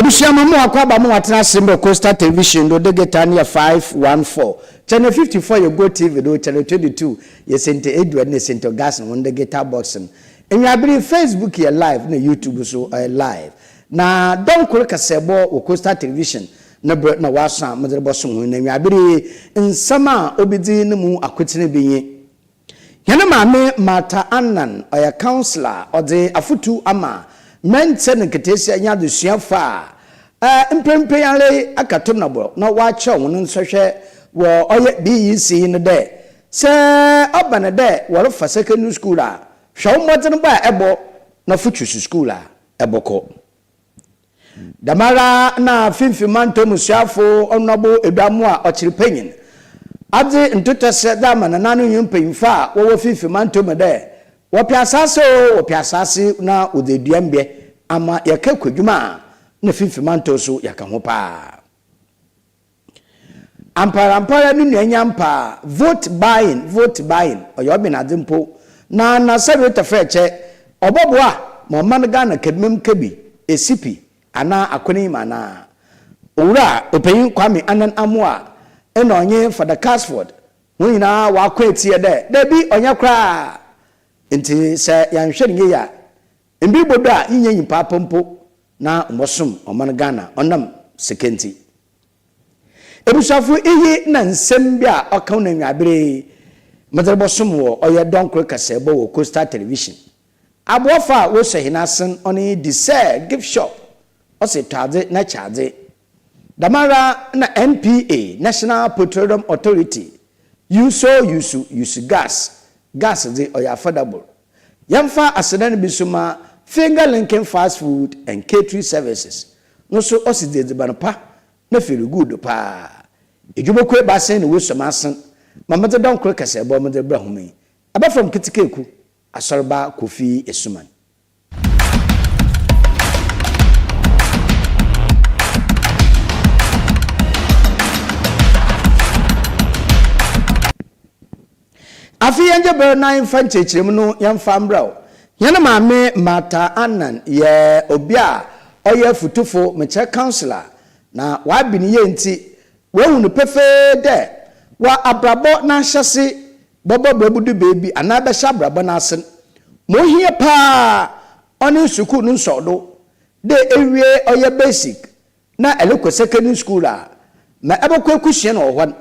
Ebusua ma mo akwaaba ma wɔatena ase mbrɛ Coastal Television do digital no yɛ 514, Channel 54 yɛ GoTv do, Channel 22 yɛ Sente Edward na Sente Augustine hɔn digital box no. Ewiaber yi Facebook yɛ live na YouTube so ɔyɛ live. Na dɔnkor kasaabɔ wɔ Coastal Television no ber na wɔaso a medze robɔsom hɔn na ewiaber yi nsɛm a obedzi no mu akotsen bi nye Hɛn maame Martha Annan, ɔyɛ counsellor, ɔdze afotu ama mberantsɛ na nketseesia nye adzesuafo a mprɛmprɛ yi ara yi aka Tomnabor na wɔakyerɛw hɔn nsɔhwɛ wɔ ɔyɛ BEC no dɛ, sɛ ɔba no dɛ wɔrefa secondary school a, hwɛ wo mbɔdzenbɔ a ebɔ na fo choose school a ebɔkɔ. Dɛmara na Finimfin Mantamu Suafo Ɔnoabo Eduamoah Ɔkyerpanyin adze ntotɔsɛ dze ama nananom nye mpanyimfo a wɔwɔ Finimfin Mantamu dɛ wɔpɛ asaase o, wɔpɛ asaase na wɔdze edua mbɛ ama yɛka kuadwuma a, nna Finimfin Mantaw so yɛka ho paa. Ampaarampaara no nua nya ampa vote buying vote buying ɔyɛ ɔben adze mpo na na sɛ retɔfrɛ kyɛ ɔbɔboa ma ɔman Ghana kabimam kabi esipi anaa akɔnenyim anaa Owura Opanyin Kwame Anan Amoah nna ɔnye Fada Casford hɔn nyinaa wɔako etsia dɛ dabi ɔnnyɛ koraa ntsi sɛ yɛannhwɛ no yie a mber bodu a yennya nyimpa apa mpo na wɔbɔsom ɔman Ghana ɔnam sika ntsi. Ebusuafo iyi na nsɛm bi a ɔka ho na nwiaber yi medze robɔsom wɔ ɔyɛ dɔnkor kasaabɔ wɔ Coastal Television. Aboafo a wosua hɛn asen ɔno nye Disɛɛ Gift Shop, ɔse tɔ adze na kyɛ adze. Dɛmara na NPA, National Petroleum Authority, Yuso Yusu Yusu Gas, gas dze ɔyɛ affordable. Yɛmfa aseda no bi so ma Finger Linking Fast Food and Catering Services no so ɔse dzi edziban pa na feel good paa. Edwumakuo ebiasa yi na woesua m'asen ma medze dɔnkor kasaabɔ medze rebrɛ hom yi. Abɛfam Ketsekeeku, Asɔrba Kofi Esuman. Afei yɛngye ber na yɛmfa nkyerɛkyerɛmu no yɛmfa mbra wo. Hɛn maame Martha Annan yɛ obi a ɔyɛ afotufo, mekyerɛ counsellor, na ɔaben yie ntsi, oehu no pefee dɛ wɔ abrabɔ n'ahyɛse bɔbɔ bɛbodu beebi anaa bɛhyɛ abrabɔ n'ase no, ma ohia paa ɔnye sukuu no nsɔwdo dɛ ewie ɔyɛ basic na erokɔ secondary school a, ma ebɔkɔ ekosua no wɔ hɔ no,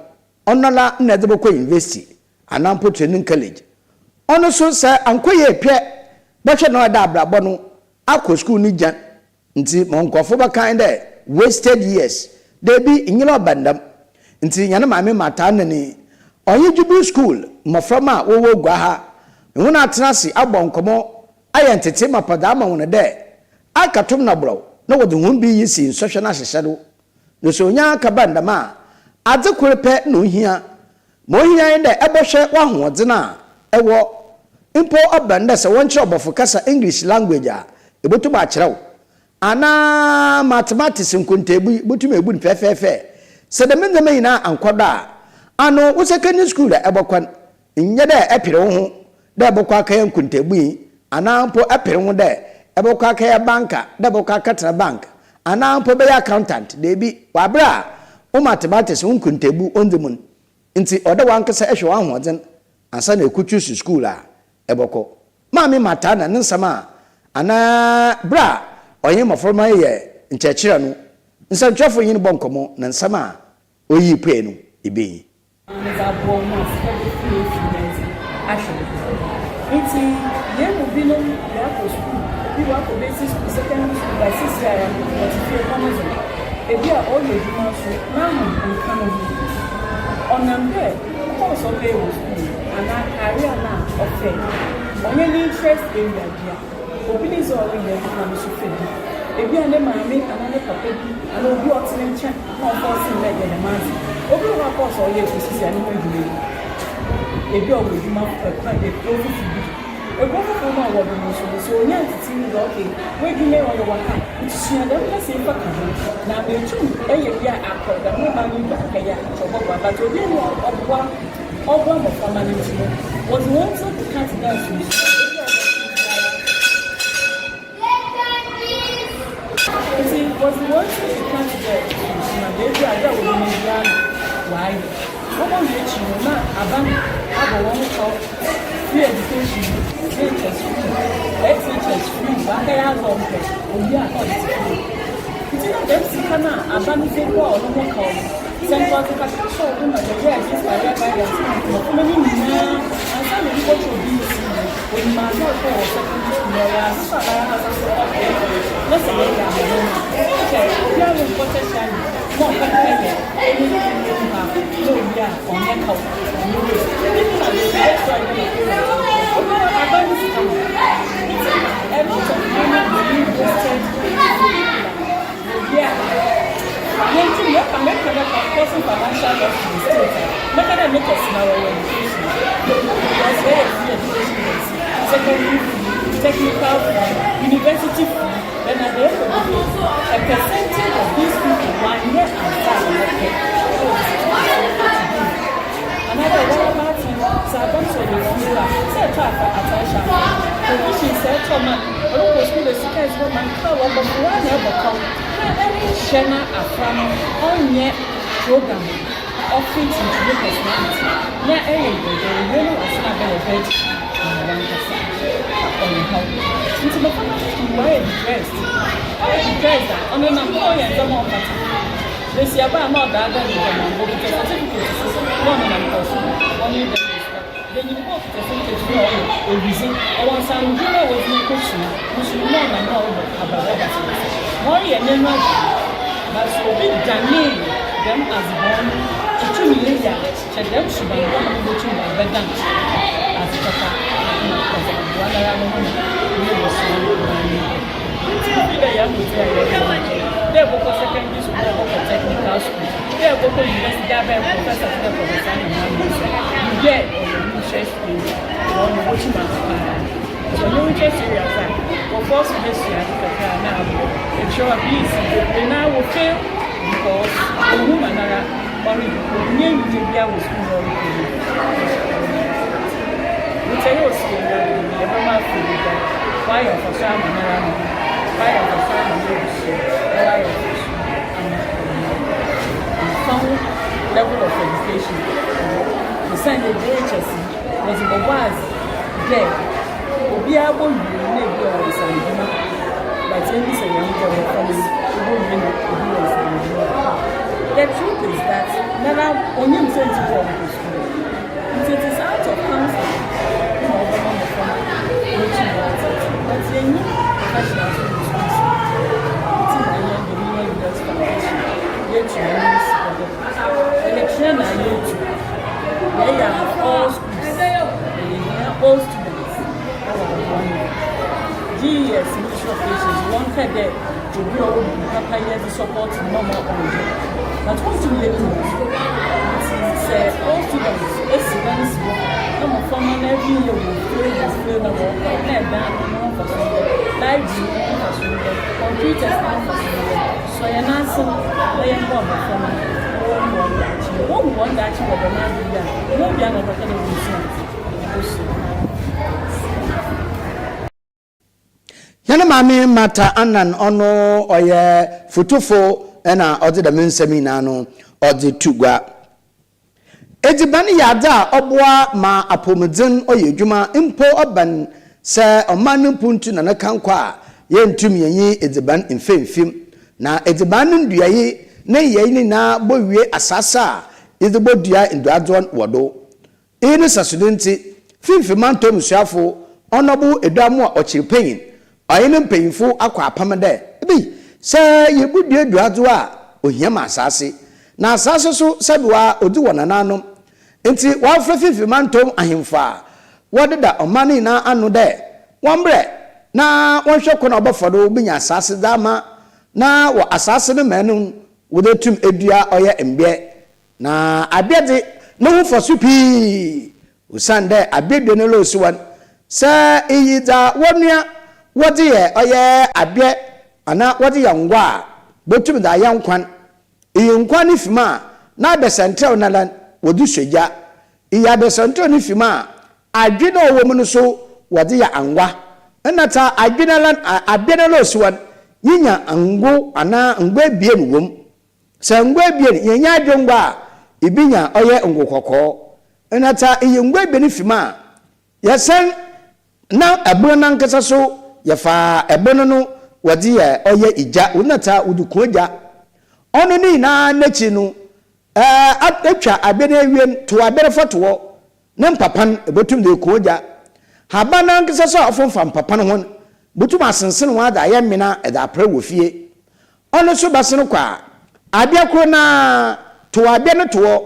ɔnoara na edze bɔkɔ university anaa mpo training college. Ɔno so sɛ annkɔ yie pɛ bɔhwɛ na ɔayɛ dɛ abrabɔ no akɔ skuul no gyan ntsi ma nkorɔfo bɛkan dɛ wasted years. Dabi, nnyɛ dɛ ɔba no dɛm. Ntsi hɛn maame Martha Anani, ɔnye Jubilee School mboframba a wɔwɔ Oguaa ha, hɔn atsena ase abɔ nkɔmbɔ ayɛ ntsetsee mapa dze ama hɔn dɛ akatom na borɔw na wɔdze hɔn bi yi si nsɔhwɛ n'ahyehyɛ do. Na sɛ onya aka ba no dɛm a, adze kor pɛ na ohia. Ma ohia nye dɛ ebɔhwɛ w'ahoɔdzen a ewɔ. Mpo ɔba no dɛ sɛ wɔnnkyerɛ ɔbɔfo kasa, English language, a, ibotum akyerɛw. Anaa mathematics nkontaabu yi, ibotum ebu no fɛfɛɛfɛ. Sɛ dɛm ndzɛmba nyina annkɔ do a, ano wo secondary school a ebɔkɔ no, Nnyɛ dɛ eper woho dɛ ebɔkɔ akɛyɛ nkontaabuyi anaa mpo eper woho dɛ ebɔkɔ akɛyɛ banker, dɛ ebɔkɔ akɛtsena bank, anaa mpo ebɛyɛ accountant, dabi, wɔ aber a wo mathematics, wo nkontaabu onndzi mu no ntsi, ɔwɔ dɛ wankasa ehwɛ w'ahoɔdzen ansaana ekochoose skuul a ebɔkɔ. Maame Martha na ne nsɛm a anaa ber a ɔnye mboframba reyɛ nkyerɛkyerɛ no, nsɛnkyerɛwfo nye no bɔ nkɔmbɔ na nsɛm a oyii puei no, ibi nye. Medze aboa hɔn a sika befi efi na edze ahwɛ hɔn. Ntsi hɛn mu binom yɛakɔ skuul, obi ɔakɔ basic skuul, secondary skuul but seseiara no ɔtse fie kɔm dze no. Bi a ɔreyɛ edwuma so n'ahom nnka no ho. Ɔnam dɛ course a ɔkɛyɛ wɔ skuul no anaa career no a ɔpɛ ɔnnyɛ ne interest area bi a, obi ne dza ɔreyɛ na no so fa bi. Bi a ne maame anaa ne papa bi anaa obi a ɔtse ne nkyɛn na ɔfɔɔse no dɛ yɛ dɛm adze. Obi wɔ hɔ a kɔɔs a ɔyɛe kosisi a no ho edwuma yi. Ebi a ɔwɔ edwuma kwan ekurow fofor bi do. Ekurow fofor no a ɔwɔ do no so no, sɛ onya ntsetsee no dɛ okay, w'edwuma yi ɔyɛ wɔ ha, ntsi sua dɛm kasa yi fa ka ho na ama etum eyɛ bi a akɔ dɛm man yi do akɛyɛ a, nkyɛ ɔbɔboa. But obi nnyi hɔ a ɔboa ɔboa mboframba no ntsi no, wɔdze hɔn tsir keka tse dɛ nsunsuan. Ebi a ɔbɔto biara. Ntsi. Wɔdze hɔn tsir keka tse dɛ sunsuma, beebi a adze a wohia biara no wɔayɛ. Wobowie ekyir no na aban abɔ hɔn ho kaw, free education, JHS free, SHS free, wɔakɛyɛ adze a wɔpɛ, owie a na ɔdze tse fie. Ntsi na dɛm sika no a aban dze bɔɔ no ho kaw no, sɛ nka ɔdze kakra hyɛɛ do ma yɛyɛɛ this career guidance ma mboframba no nyina ansaana obi bɔtɔ BECE no, onyim adze a ɔkɔɔ wɔ secondary school no, ɔyɛ adze so a n'ankasa so ɔpɛ na sɛ yɛyɛ ama hɔn a, nkyɛ obiara rommbɔ tertiary na ɔpɛ dɛ ɔyɛ anything rehab na owie a ɔnnyɛ kaw, ɔnnyɛ waste. Even at the best ɔyɛ dɛ ma parents no, obiara aban ne sika ma no. Ntsi a lot of money is being wasted for people a wowie a yenntum yɛka meka dɛ causing financial loss to the state a, mɛka dɛ ne kɛse no ara ɔyɛ education because yɛyɛ free education policy, secondary free, technical free, university free, then at the end of the day a percentage of these people wɔannyɛ adze a wɔpɛ wɔ the certificate no ato do mu. Anaadɛ woara baatan sɛ aban sɛ ɔyɛ fie a sɛ ɛtɔ afa atar hyɛ afa provision sɛ ɛtɔ ma ɔrokɔ skuul a sika a edze bɛma no kaw ɔbɔfo woara na ɛbɔ kaw na erenhyɛ na afora no ɔnnyɛ program ɔfit into ne personality na ɛyɛ dɛn owie no ɔasan abɛyɛ virgin ama wankasa ɔyɛ haw ntsi mboframba no pii wɔayɛ depressed ɔyɛ depressed a ɔnenam na ɔyɛ ndzɛmba a ɔmmfata. Basiaba a na ɔdaadaa ne dwamambɔ kitsa certificate so na ɔnenam kɔ so ɔnye dɛm sika. Banyin bi a okitsa certificate na ɔyɛ ewidze, ɔwɔ nsaanodwuma a wɔdze no ekosua, nso no na ɔnam na ɔrobɔ abrabɔ basabasa. Ma ɔreyɛ n'enyiwa gye ho. Na sɛ obi danee dɛm adzebɔn no etum yɛ a, kyɛ dɛm suban bɔn no botum abɛdan adze papa na ɔdze aboa noara noho na n'ebusua na ne nyimpa. Ntsi ifi dɛ hɛn mbotsia a yɛwɔ no nkyɛn, dɛ ebɔkɔ secondary school, dɛ ebɔkɔ technical school, dɛ ebɔkɔ university, dɛ abɛyɛ professor tse dɛ Professor Annan Mensah, you dɛ ɔyɛ wo interest area na ɔno obotum aba paa. Sɛ ɔnnyɛ wo interest area dze a, wɔ force wo besua adze kakra a na aboa wo. Ekyerɛw a, BEC beberee no ara wɔ fail because onnhu ma noara ɔreyɛ, onnya enyigye biara wɔ skuul no a ɔrokɔ no mu. Ntsi ɛyɛ osi enyiwa do no, yɛbɛma afei no dɛn? Ɔayɛ mfaso ama noara noho, ɔayɛ mfaso ama n'ebusua, na ɔayɛ mfaso ama ɔman. Ɔmmfa ho level of education a ɔwɔ. Osiandɛ JHS yi, wɔdze bɔbɔ adze dɛ obiara bowie no na bi a ɔwɔ nsaanodwuma but emi sɛ hɛn dɛ mbofra no wobowie no obi wɔ nsaanodwuma. The truth is that noara onyim siantsir a ɔrokɔ skuul. Ntsi it is out of counselling na ɔbɛma mbofra no woetum wɔatseetsee but yennyi professionals wɔ schools mu ntsi na hɛn Dominion Leaders Foundation yetu hɛn enyi si hɔ dɛ ɔyɛ na yetu yɛyɛ ama all schools na yehia all students wɔ aboa no mu. GES Ministry of Education dze wɔnnkɛɛ dɛ obi a ɔwɔ biribi papa yɛ dze support no ma ma ɔnnyɛ but wonntum yɛ ne nyina so ntsi sɛ all students esi dan si hɔ na mboframba no every year wɔ fie wɔ fie na wɔkɔ na dan no ho mfaso nye dɛn, library no ho mfaso nye dɛn, computers no ho mfaso nye dɛn, sɔ hɛn asen na yɛmboa mboframba no na wohu hɔn daakye. Wohu hɔn daakye wɔ dɛm adze yi a, nnyɛ obiara na ɔbɛka dɛ wonnsua adze, wobosua. Hɛn maame Martha Annan ɔno ɔyɛ fotufo na ɔdze dɛm nsɛm yi nyina no ɔdze to gua. Edziban yɛ adze a ɔboa ma apɔwmudzen ɔyɛ edwuma mpo ɔba no sɛ ɔman no mpontu na ne kankɔ a yenntum yennyi edziban mmfemfim. Na edziban no nduae ne nyɛe ne nyina bowie asaase a yɛdze bodua nduadzewa wɔ do. Iyi ne sasodi ntsi, Finimfin Mantɔw mu suafo Ɔnɔbo Eduamoah Ɔkyerpanyin, ɔnye ne mpanyimfo akɔ apam dɛ, bi, sɛ yebodua eduadzewa a, ohia ma asaase, na asaase so sɛdo a odzi wɔ nanaanom. Ntsi wɔafrɛ Finimfin Mantɔw ahemfo a wɔdeda ɔman no nyina ano dɛ wɔmbrɛ na wɔnhwɛ kwan a wɔbɛfa do benya asaase dze ama na wɔ asaase no mɛn no wɔdze etum edua ɔyɛ mbeɛ Na abɛ dze, no ho mfaso pii, osiandɛ abɛ dua no lɔɔsiwa no, sɛ iyi dza wɔnoa wɔdze yɛ ɔyɛ abɛ anaa wɔdze yɛ ngua a, botum dze ayɛ nkwan. Iyi nkwan no fi mu a, n'abɛsɛntrɛw noara wɔdze sɔ gya. Iyi abɛsɛntrɛw no fi mu a, adwe no a ɔwɔ mu no so wɔdze yɛ angua. Nna tsa adwe noara, abɛ no lɔɔsiwa no, Yenya ngo anaa ngo ebien wɔ mu. Sɛ ngo ebien, yenya adwengua a, ibinya ɔyɛ ngo kɔkɔɔ. Nna dza iyi ngo ebien fi mu a, yɛsan na ɛbono nankasa so yɛfa ɛbono no wɔdze yɛ ɔyɛ egya, nna dza wɔdze kua gya. Ɔno ne nyinaa n'ekyir no, ɛɛ etwa abɛ no ewie no, tow abɛ no fa to hɔ. Ne mpapan, ebotum dze ekua ogya. Haban nankasa so a ɔfomfa mpapan ho no, botum asensen ho adze ayɛ mena dze apra wɔ fie. Ɔno so bɛsen kɔ a, abɛ kor no ara, tow abɛ no to hɔ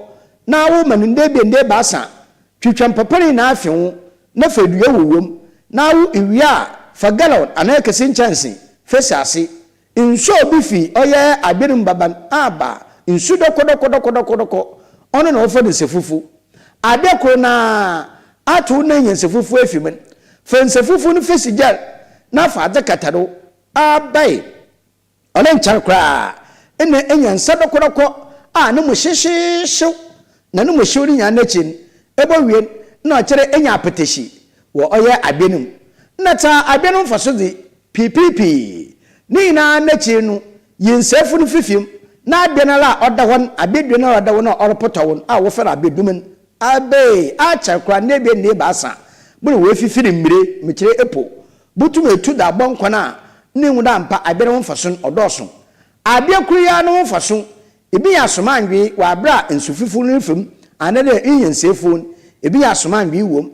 na awo ma no nda ebien, nda ebiasa. Twitwa mpapan nyina fi ho na fa dua wowɔ mu, na awo iwie a, fa gallon anaa kɛse nkyɛnse fa si ase. Nsu a obi fi ɔyɛ adwen mu baban aba nsu dɔkɔdɔkɔdɔkɔdɔkɔdɔkɔ, ɔno na wɔfrɛ no nsafufu. Ade kor no ara, atow na enya nsafufu efi mu no, fa nsafufu no fesi gyar na fa adze kata do. Abae, ɔrennkyɛr koraa nna enya nsa dɔkɔdɔkɔ a no mu hyehyeehyew, na no mu hyew no nyina n'ekyir no, ebowie no, nna ɔkyerɛ enya apetahyi wɔ ɔyɛ adwen mu. Nna tsa adwen no mfaso dze Piipiipii. Ne nyinaa n'ekyir no, yi nsɛɛfo no fi famu, na abɛ no ara a ɔda hɔ no, abɛ dua no ara a ɔda hɔ no a ɔropotɔw no a wɔfrɛ no abɛ dum no, abɛ akyɛr koraa nda ebien nda ebiasa, ber a oefifir mbire, mekyerɛ epo, botum etu dze abɔ nkwan a nna ihu dɛ ampa abɛ no ho mfaso no ɔdɔɔ sõ. Abɛ kor yi ara no ho mfaso, bi yɛ asomandwee wɔ aber a nsu fifir no refa mu anaadɛ erenya nsɛɛfuw no, bi yɛ asomandwee wɔ mu.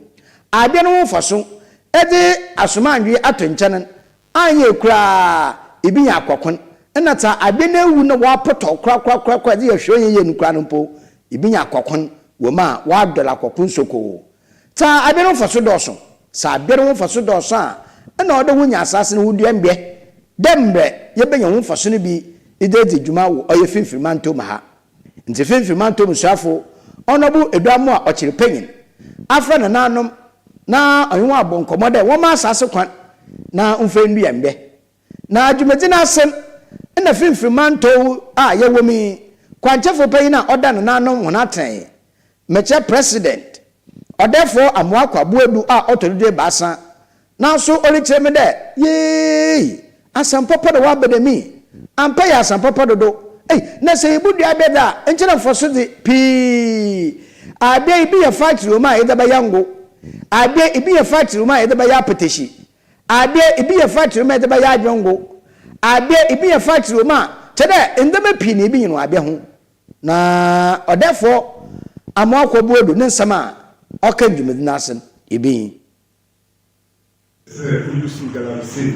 Abɛ no ho mfaso, Edze asomandwee ato nkyɛn no, annyɛ koraa ibi nya akɔkon. Nna dza adwe no ewu na ɔapotɔw korakorakorakora dze yɛ hwee ɔnnyɛ yie no koraa no mpo, ibi nya akɔkon wɔ mu a ɔadɔr akɔkon sokoo. Dza adwe no mfaso dɔɔ sõ. Sɛ adwe no ho mfaso dɔɔ sõ a, nna ɔwɔ dɛ wonya asaase no ho dua mbrɛ dɛ mbrɛ yebenya ho mfaso no bi dze edzi dwuma wɔ ɔyɛ finimfin mantɔw mu ha. Ntsi finimfin mantɔw mu suafo, Ɔnɔbo Eduamoah Ɔkyerpanyin, afrɛ nanaanom na ɔnye hɔn abɔ nkɔmbɔ dɛ wɔmma asaase kwan na mfa ndua mbɛ. Na dwumadzi no ase no, nna finimfin mantɔw a yɛwɔ mu yi, kwankyɛfo panyin a ɔda nanaanom hɔn atsenae, mekyerɛ president, Ɔdɛɛfoɔ Amoako Aboadu a ɔtɔ do duebiasa, naaso ɔrekyerɛ me dɛ, Yeei! Asɛm papa na ɔaba dɛm yi! Ampa yɛ asɛm papa dodo! Ei, na sɛ yebodua abɛ dze a, nkyɛ na mfaso dze pii. Abɛ yi bi yɛ factory wɔ mu a yɛdze bɛyɛ ngo. Abɛ yi bi yɛ factory wɔ mu a yɛdze bɛyɛ apetahyi. Abɛ yi bi yɛ factory wɔ mu a yɛdze bɛyɛ adwengo. Abɛ yi bi yɛ factory wɔ mu a, kyerɛ dɛ ndzɛmba pii na yebenya no wɔ abɛ ho. Na ɔdɛɛfoɔ Amoako Boadu ne nsɛm a ɔka ndwumadzi no ase no, ebi nye. Sɛ woyusu galamsey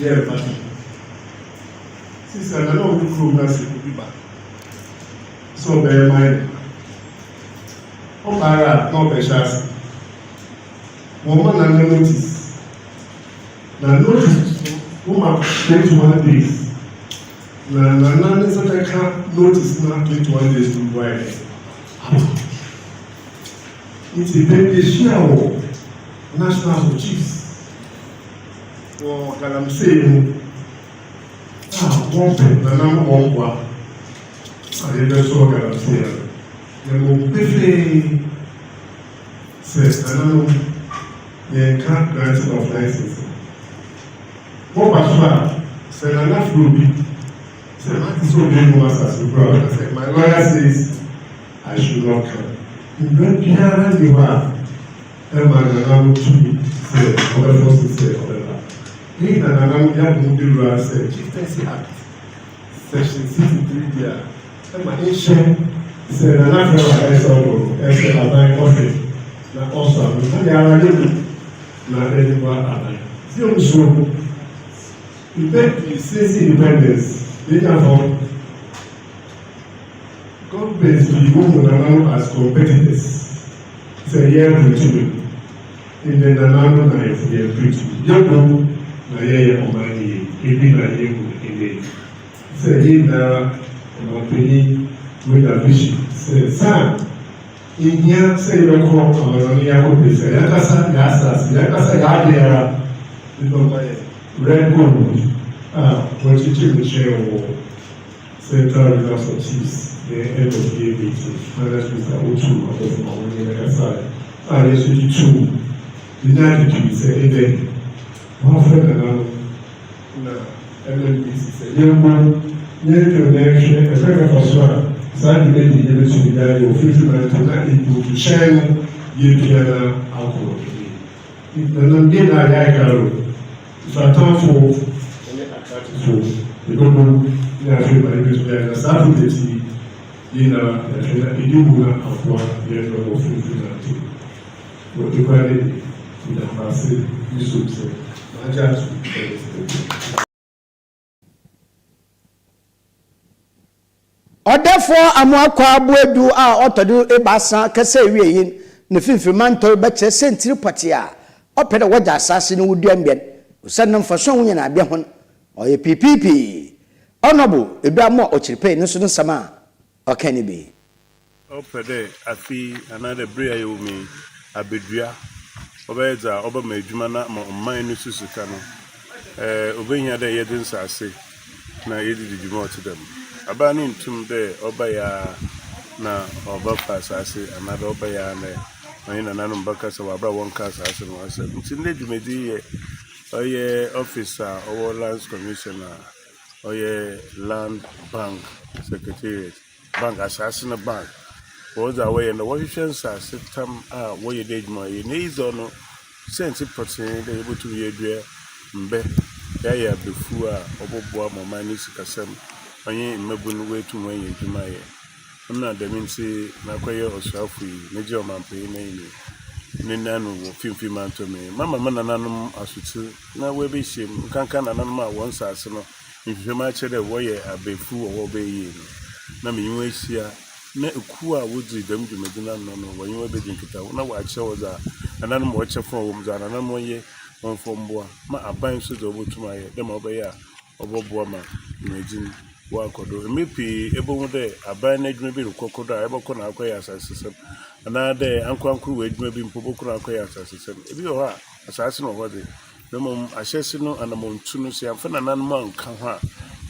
yɛɛ battery. Sisi a na na ɔwɔ kurom na sɛ obi ba sɛ ɔbɛyɛ mining a, ɔba ara a na ɔbɛhyɛ ase. Wɔma nana notice. Na notice nso woma 21 days. Na nana ne nsa bɛka notice na 21 days no wayɛ dɛ aba. Nti bɛ yɛhyia wɔ National House of Chiefs wɔ galamsey mu a wɔpɛ nana no wɔn boa a yɛbɛsɔ galamsey ano. Yɛwɔ pefee sɛ nananom yɛnka granting of license. Wɔba so a, sɛ Nana frɛ obi sɛ mate sɛ obi agu m'asase koraa a, ɔka sɛ my lawyer says I should not come. Mmara biara nni hɔ a ɛma Nana no tumi sɛ ɔbɛfɔse sɛ ɔbɛba. Yɛn na Nana no yɛabɔ ho dawuru ara sɛ Chieftaincy Act section 63 bi a ɛma nhyɛ sɛ Nana frɛ wo a ɛsɛ sɛ ɔkɔ no, ɛsɛ aban ɔhwɛ na ɔsɔ ano. Na yɛn ara yɛhu na ɛde boa aban. Bio nso, mpɛn pii since independence, yɛnya hɔ government pii wohu nananom as competitors sɛ yɛrepere tumi. Ndɛ nananom na yɛfo yɛrepere tumi. Yɛbom na yɛyɛ ɔman no yie. Ebi na yɛhu no ndɛ yi. Sɛ yɛn nyinara ɔmanpanyin wanya vision sɛ saa Enhia sɛ yɛbɛkɔ amannɔne akɔpɛ sika. Yɛn ankasa yɛn asase, yɛn ankasa yɛn ade ara de bɛma yɛn. Red Gold a wɔakyekyere mu kyerɛ wɔ Central Reserves of Chiefs ne end of year meeting, Finance Minister Otuu abɔfo ma wɔne yɛn bɛkasae a yɛn nso gye toom. Yɛnyaa gye toom sɛ ndɛ wɔafrɛ nananom na. MMDC sɛ yɛmmom yɛntwam na yɛnhwɛ ɛkwan a ɛbɛfa so a saa dwumadi yi yɛbɛtumi de ayɛ wɔ Finfin Mantam na mpuntuhyɛn no yɛapia no akɔ anim. Nti nananom yɛn nyinaa yɛayɛ krado, Mfratamfo ne Akratefo yɛbɛbom ne afei ma yɛbɛtumi ayɛ na saa project yi yɛn nyinaa yɛahwɛ na ɛdi mu na aboa yɛn dɔm wɔ Finfin Mantam. Wɔ ekura ne de, meda mo ase me som sɛ magye atom sɛ mete dɛm. Ɔdɛfoɔ Amoakwaa Boadu a ɔtɔ do ebiasa kasa ewiei no finimfin mantɔw bɛkyerɛ siantsir pɔtsee a ɔpɛ dɛ wɔgye asaase no wodua mbɛn osiandɛ mfaso a wonya no abɛ ho no ɔyɛ piipiipii. Honourable Edu Amoah Okyirpey no so no nsɛm a ɔkae no bi. Ɔpɛ dɛ afe yi anaadɛ ber a yɛwɔ mu yi, abadua ɔbɛyɛ dza ɔbɛma edwuma na ama ɔman no so sika no, obehia dɛ yɛdze nsaase na yɛdze dzi dwuma a ɔtse dɛm. Aber no nntum dɛ ɔbae ara na ɔbɛfa asaase anaadɛ ɔbae ara na ɔnye nananom bɛkasa wɔ aber a wɔnnka asaase no ho asɛm. Ntsi ndɛ dwumadzi yi yɛ ɔyɛ office a ɔwɔ Lands Commission a ɔyɛ Land Bank Secretariat. Bank, asaase no bank. Hɔn dza wɔyɛ no, wɔhwehwɛ nsaase tam a wɔyɛ dɛ edwuma yɛ. Na iyi dze ɔno, siantsir pɔtsee dɛ yebotum yeedua mbɛ, yɛayɛ abafuw a ɔbɔboa ma ɔman ne sikasɛm ɔnye mbabun woetum woenya edwuma ayɛ. Nna dɛm ntsi makɔyɛ ɔsoafo yi, megye ɔmampanyin n'enyim yi ne nan mu wɔ Finimfin Mantamu yi. Mama me nananom asotsir na woebehyia mu, nkanka nananom a hɔn nsaase no Nhwehwɛmu akyerɛ dɛ wɔyɛ abaefuw wɔ hɔ bɛyɛ yie no, na menye hɔn ehyia na ekuw a wodzi dɛm dwumadzi no ano no wɔnye hɔn ebedzi nkitaho na wɔakyerɛ hɔn dza nananom hɔn kyɛfa wɔ mu, dza nananom wɔnyɛ wɔmfa mboa ma aban so dza obotum ayɛ dɛ ma ɔbɛyɛ a ɔbɔboa ma dwumadzi no wɔakɔ do. Mber pii ebohu dɛ aban n'edwuma bi rokɔkɔ do a ebɔkɔ na akɔyɛ asaasesɛm anaa dɛ ankorankor wɔ edwuma bi mpo ebɔkɔ na akɔyɛ asaasesɛm. Bi wɔ hɔ a asaase no wɔ hɔ dze Na mmom ahyɛse no anamɔntu no, sɛ yɛamfa nananom anka ho a,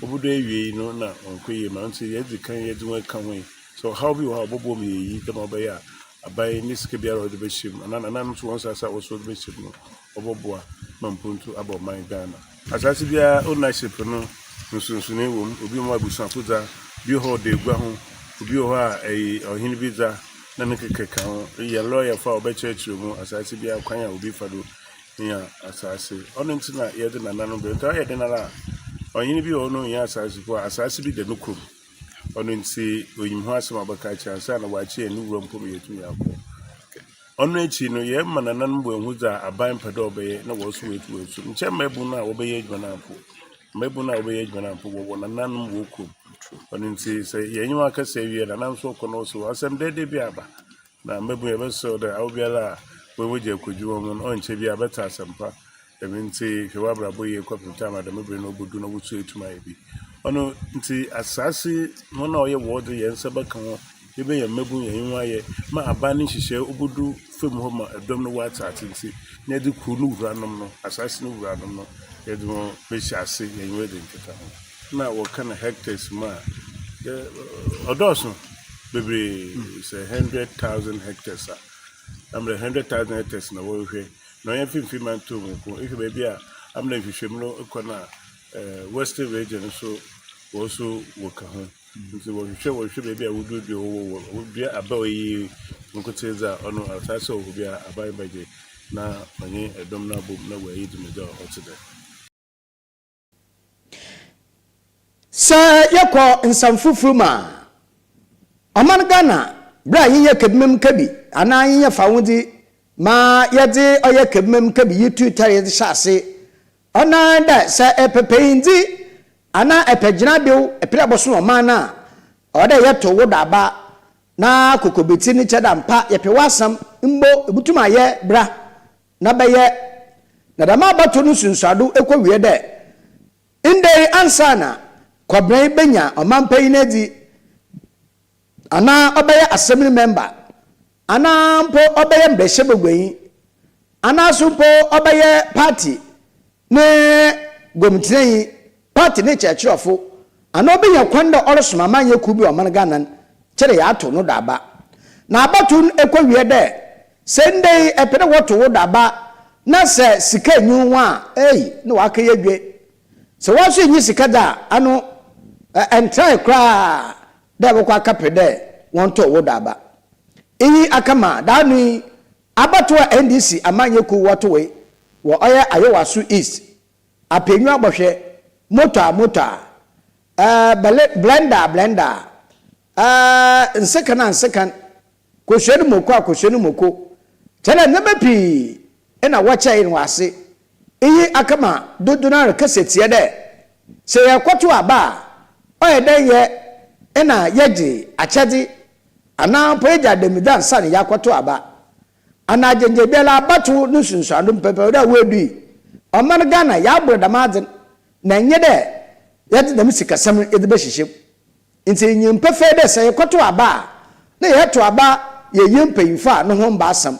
obodu ewiei no na ɔnnkɔ yie ma ntsi yɛdzi kan yɛdze hɔn ka ho yi, sɛ ɔhaw bi wɔ hɔ a ɔbɔboa ma yeeyi dɛ ma ɔbɛyɛ a aban ne sika biara a ɔdze bɛhyɛ mu anaa nananom so hɔn nsaase a wɔso wɔdze bɛhyɛ mu no ɔbɔboa ma mpontu aba ɔman Ghana. Asaase biara ownership no nsonsonee wɔ mu, obi wɔ hɔ a ebusuafo dza, bi wɔ hɔ a ɔda egua ho, obi wɔ hɔ a ɛyɛ ɔhen bi dza na ne kɛkɛ ka ho. Eyɛ lɔyafo a wɔbɛkyerɛkyerɛ mu asaase biara kwan a obi fa do nya asaase. Ɔno ntsi na yɛdze nananom brɛ. Ntsi ɔyɛ dɛn ara a, ɔhen bi wɔ hɔ no onnya asaase mpo a, asaase bi da no kurom. Ɔno ntsi onyim ho asɛm a ɔbɛka akyerɛ ansaana ɔakyɛ hɛn no wura mpo ma yeetum yɛakɔ. Ɔno ekyir no, yɛma nananom woehu dza aban pɛ dɛ ɔbɛyɛ na hɔn so woetum woesu. Nkyɛ mbabun no a wɔbɛyɛ edwuma no ampo, mbabun no a wɔbɛyɛ edwuma no ampo, wɔwɔ nananom wɔ kurom. Ɔno ntsi sɛ yɛnye hɔn akasa ewie a, nananom so wɔkɔ na wɔse asɛm dɛɛdɛw bi aba. Na mbabun yɛbɛserɛ wo dɛ awo biara a woegya ekɔ edwuma mu no, ɔnnkyɛ biara bɛtse asɛmpa. Dɛm ntsi hwɛ w'abrabɔ yie kɔpem time a dɛm ber no obodu na wo so etum ayɛ bi. Ɔno ntsi asaase hɔn a ɔyɛ wɔdze hɛn nsa bɛka ho, yebenya mbabun yɛnye hɔn ayɛ ma aban ne nhyehyɛɛ obodu famu hɔ ma dɔm no wɔatse ase ntsi na yɛdze kurow no wuranom no, asaase no wuranom no yɛdze hɔn behyɛ ase yɛnye hɔn edzi nkitaho. Na wɔka no hectares mu a, ɔdɔɔso bebree, sɛ 100,000 hectares a, amena 100,000 hectares na wɔhwehwɛ. Na ɔyɛ mfimfini mantam mu nko. Ehwɛ baabi a amena nhwehwɛmu no kɔ no a, Western region nso wɔn nso wɔka ho. Nti wɔhwehwɛ wɔhwehwɛ baabi a woduadua wɔ wɔ wodua aba a ɔyɛ nkotsee dze a ɔno asaase a ɔwɔ hɔ biara aban bɛgye na ɔnye ɛdɔm no abom na wɔayi dwumadzi a ɔtse dɛm. Sɛ yɛkɔ nsɛm fofor mu a, ɔman Ghana ber a yenya Kabimam Kabi anaa yenya fahodzi ma yɛdze ɔyɛ Kabimam Kabi yi tuu tar yɛdze hyɛ ase, ɔno ara nye dɛ sɛ epɛ panyindzi anaa epɛ gyinabew, epɛ dɛ ebɔsom ɔman no a, ɔwɔ dɛ yɛtow wo do aba na kokobetsi no kyerɛ dɛ ampa yɛpɛ w'asɛm mbo ibotum ayɛ bra na bɛyɛ, na dɛm abatow no nsunsuando ekowie dɛ ndɛ yi ansaana Kɔbena yi benya ɔmampanyin edzi anaa ɔbɛyɛ assembly member anaa mpo ɔbɛyɛ mbrahyɛbaguanyi anaa so mpo ɔbɛyɛ party ne guamtsenanyi, party ne kyerɛkyerɛfo, anaa obenya kwan dɛ ɔrosom amanyɛ kuw bi wɔ ɔman Ghana no, kyerɛ yɛatow no do aba. Na abatow no ekowie dɛ, sɛ ndɛ yi epɛ dɛ wɔtow wo do aba na sɛ sika nnyi wo ho a, ei, nna ɔakɛyɛ dwe. Sɛ woara so innyi sika dze a, ano nntrae koraa dɛ ebɔkɔ akɛper dɛ wɔntow wo do aba. Iyi akɛma daano yi abatow a NDC amanyɛkuw wɔtowee wɔ ɔyɛ Ayewaso East, Apenyu Abɔhwɛ, Moto a Moto a, bɛle blender a blender a, nsekan a nsekan, kosua no moko a kosua no moko, kyerɛ dɛ ndzɛmba pii na wɔkyɛe no wɔ ase. Iyi akɛma dodonara rekasa tsia dɛ, sɛ yɛrokɔtow aba a, ɔyɛ dɛn yɛ na yɛgye akyɛdze anaa mpo yɛgye adanmudze ansaana yɛakɔtow aba? Ana agyengyen biara abatow no nsunsuando mpɛnpɛndo a woedu yi, ɔman Ghana yɛabor dɛm adze no na nnyɛ dɛ yɛdze dɛm sikasɛm no yɛdze bɛhyehyɛ mu. Ntsi inyim pefee dɛ sɛ yɛkɔtow aba a, nna yɛtow aba yɛyɛ mpanyimfo a no ho mmba asɛm.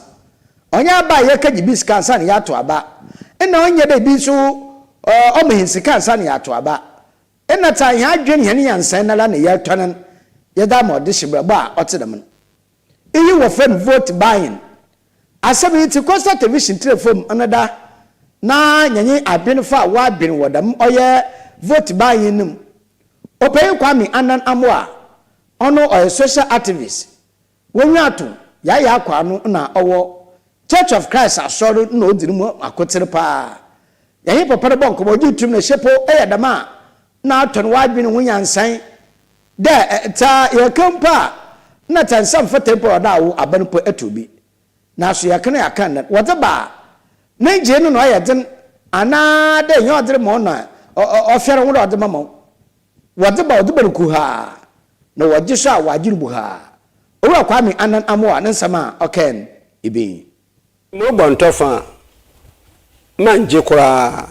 Ɔnnyɛ aba a yɛkɛgye bi sika ansaana yɛatow aba. Nna ɔnnyɛ dɛ bi so ɔma hɛn sika ansaana yɛatow aba. Nna tsa hɛn adwen hɛn nyansae noara na yɛrotɔ no yɛdze ama ɔdehye brɛbo a ɔtse dɛm no. Iyi wɔfrɛ no vote buying. Asɛm yi ntsi Coastal Television tserɛ famu no da na yɛnye adwenfo a wɔadwen wɔ dɛm ɔyɛ vote buying no mu. Ɔpanyin Kwame Annan Amoah, ɔno ɔyɛ social activist, Wonwiato, Yaya Akwano na ɔwɔ Church of Christ Asɔr no na odzi no mu akotser paa. Yɛnye papa no bɔ nkɔmbɔ, ɔgye tum na hyɛ po eyɛ dɛm a nna atɔn w'adwen ho nyansae dɛ dza yɛreka mpo a nna dza nsa mmfata mpo a ɔda awo aba no mpo tow bi. Naaso yɛka na yɛaka ndɛ, wɔdze ba a, ne ngyee no na ɔyɛ dzen anaa dɛ nyia ɔdze rema wo no na ɔfɛr ho dɛ ɔdze bɛma wo. Wɔdze ba a, wɔdze ba no kuhaa, na wɔgye so a, wɔagye no buhaa. Owura Kwame Annan Amoah ne nsɛm a ɔkae no, bi nye. Morobɔ ntɔfa a, manngye koraa,